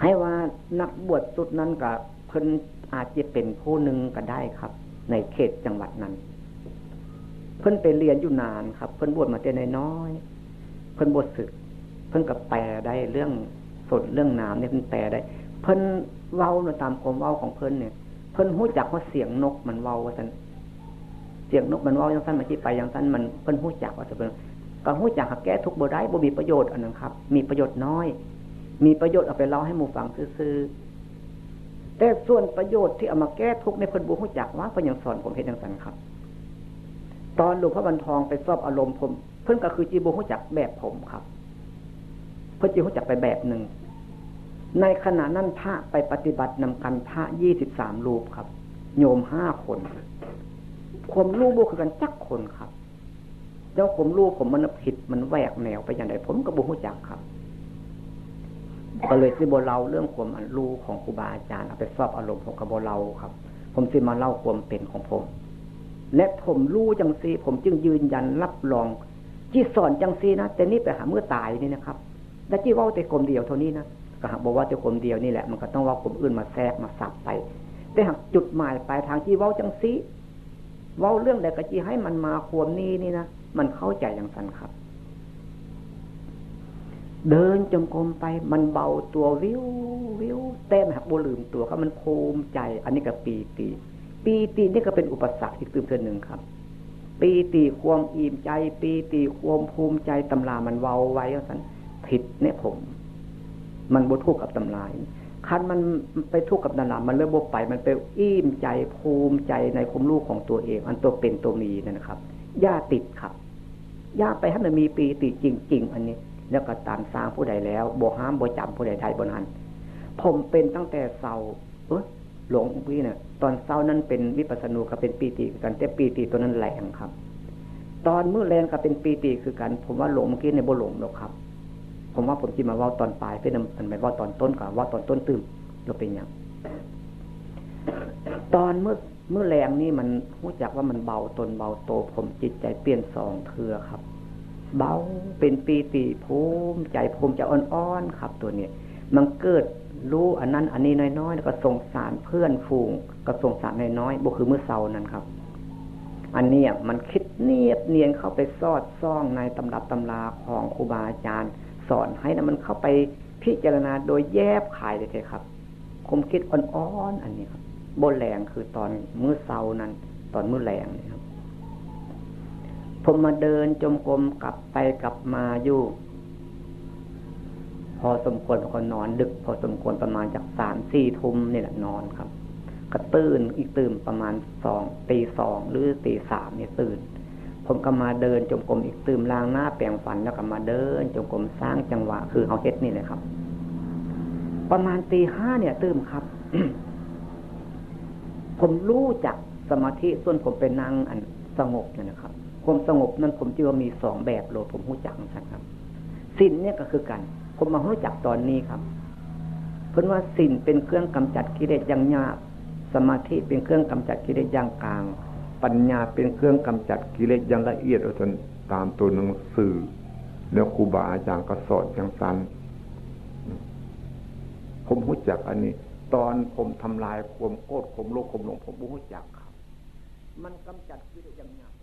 ให้ว่านักบวชชุดนั้นก็ เพิ่นอาจจะเป็นผู้หนึ่งก็ได้ครับ ในเขตจังหวัดนั้น เพิ่นไปเรียนอยู่นานครับ เพิ่นบวชมาแต่น้อยๆ เพิ่นบวชศึก เพิ่นก็แปลได้เรื่องสนเรื่องนามเนี่ย เพิ่นแปลได้ เพิ่นเว้าตามความเว้าของเพิ่นเนี่ย เพิ่นฮู้จักว่าเสียงนกมันเว้าว่าซั่น เสียงนกมันเว้าจั่งซั้น มันสิไปจั่งซั้น มัน เพิ่นฮู้จักว่าซั่น เพิ่นก็ฮู้จักหากแก้ทุกข์บ่ได้ บ่มีประโยชน์อันนั้นครับ มีประโยชน์น้อย มีประโยชน์เอาไปเล่าให้หมู่ฟังซื่อๆ แต่ส่วนประโยชน์ที่เอามาแก้ทุกข์เนี่ย เพิ่นบ่ฮู้จักว่า เพิ่นยังสอนผมเฮ็ดจั่งซั้นครับ ตอนหลวงพ่อวันทองไปสอบอารมณ์ผม เพิ่นก็คือจิบ่ฮู้จักแบบผมครับ เพิ่นจิฮู้จักไปแบบหนึ่ง ในขณะนั้นพระไปปฏิบัตินำกัน พระยี่สิบสามรูปครับ โยมห้าคน ความรู้บ่คือกันจักคนครับ เจ้าความรู้ผมมันผิด มันแหวกแนวไปอย่างใด ผมก็บ่ฮู้จักครับ ก็เลยสิบ่เล่าเรื่องความอันรู้ของครูบาอาจารย์ เอาไปสอบอารมณ์ ผมก็บ่เล่าครับ ผมสิมาเล่าความเป็นของผม และผมรู้จั่งซี้ ผมจึงยืนยันรับรอง จิสอนจั่งซี้นะ แต่นี้ไปหาเมื่อตายนี่นะครับ และจิเว้าแต่ความเดียวเท่านี้นะ ก็หากบอกว่าแต่ความเดียวนี่แหละ มันก็ต้องเว้าความอื่นมาแทรกมาสับไป แต่หากจุดหมายปลายทางจิเว้าจั่งซี้ เว้าเรื่องใดก็จิให้มันมาความนี้นี่นะ มันเข้าใจจั่งซั้นครับ เดินจงกรมไป มันเบาตัววิววิว แต่มันหากบ่ลืมตัวครับ มันภูมิใจ อันนี้ก็ปีติ ปีตินี่ก็เป็นอุปสรรคอีกเทื่อหนึ่งครับ ปีติความอิ่มใจ ปีติความภูมิใจ ตำรามันเว้าไว้ว่าซั่น ผิดเนี่ยผม มันบ่ถูกกับตำรา คันมันไปถูกกับตำรา มันเลยบ่ไป มันไปอิ่มใจภูมิใจในความรู้ของตัวเอง อันตัวเป็นตัวมีนั่นนะครับ อย่าติดครับ อย่าไปให้มันมีปีติจริงๆ อันนี้ แล้วก็ตามสร้างผู้ใดแล้ว บ่ห้ามบ่จำผู้ใดได้บ่นั้น ผมเป็นตั้งแต่เช้า เอ้ย หลงพี่น่ะ ตอนเช้านั้นเป็นวิปัสสนูก็เป็นปีติคือกัน แต่ปีติตัวนั้นแรงครับ ตอนมื้อแลงก็เป็นปีติคือกัน ผมว่าหลงเมื่อกี้เนี่ยบ่หลงหรอกครับ ผมว่าผมสิมาเว้าตอนปลาย เป็นอันไปเว้าตอนต้นก็เว้าตอนต้นตื่ม บ่เป็นหยัง ตอนมื้อ มื้อแลงนี่มันรู้จักว่ามันเบาตนเบาโต ผมจิตใจเปลี่ยนสองเทื่อครับ เบาเป็นปีติภูมิใจ ภูมิใจอ่อนๆครับ ตัวนี้ มันเกิดรู้อันนั้นอันนี้น้อยๆ แล้วก็สงสารเพื่อนฝูง ก็สงสารน้อยๆ บ่คือมื้อเช้านั้นครับ อันเนี้ยมันคิดเนียบเนียนเข้าไปสอดส่องในตำรับตำราของครูบาอาจารย์ สอนให้นะมันเข้าไปพิจารณาโดยแยบคายเลยเถอะครับ ความคิดอ่อนๆอันนี้ครับ บ่แลงคือตอนมื้อเช้านั้น ตอนมื้อแลงนี่ครับ ผมมาเดินจงกรมกลับไปกลับมาอยู่ พอสมควร ผมก็นอนดึก พอสมควร ประมาณจากสามสี่ทุ่มนี่แหละนอนครับ ก็ตื่นอีกตื่นประมาณสอง ตีสองหรือตีสามเนี่ยตื่น ผมก็มาเดินจงกรมอีกตื่น ล้างหน้าแปรงฟัน แล้วก็มาเดินจงกรมสร้างจังหวะ คือเฮาเฮ็ดนี่แหละครับ ประมาณตีห้าเนี่ยตื่นครับ ผมรู้จักสมาธิ ส่วนผมไปนั่งอันสงบเนี่ยนะครับ ความสงบนั้นผมจึงว่ามีสองแบบโลด ผมรู้จักจังซั่นครับ ศีลเนี่ยก็คือกัน ผมมารู้จักตอนนี้ครับ เพิ่นว่าศีลเป็นเครื่องกำจัดกิเลสอย่างหยาบ สมาธิเป็นเครื่องกำจัดกิเลสอย่างกลาง ปัญญาเป็นเครื่องกำจัดกิเลสอย่างละเอียด ว่าซั่น ตามตัวหนังสือ แล้วครูบาอาจารย์ก็สอนจังซั่น ผมรู้จักอันนี้ ตอนผมทำลายความโกรธ ความโลภ ความหลง ผมบ่รู้จักครับ มันกำจัดกิเลสอย่างหยาบ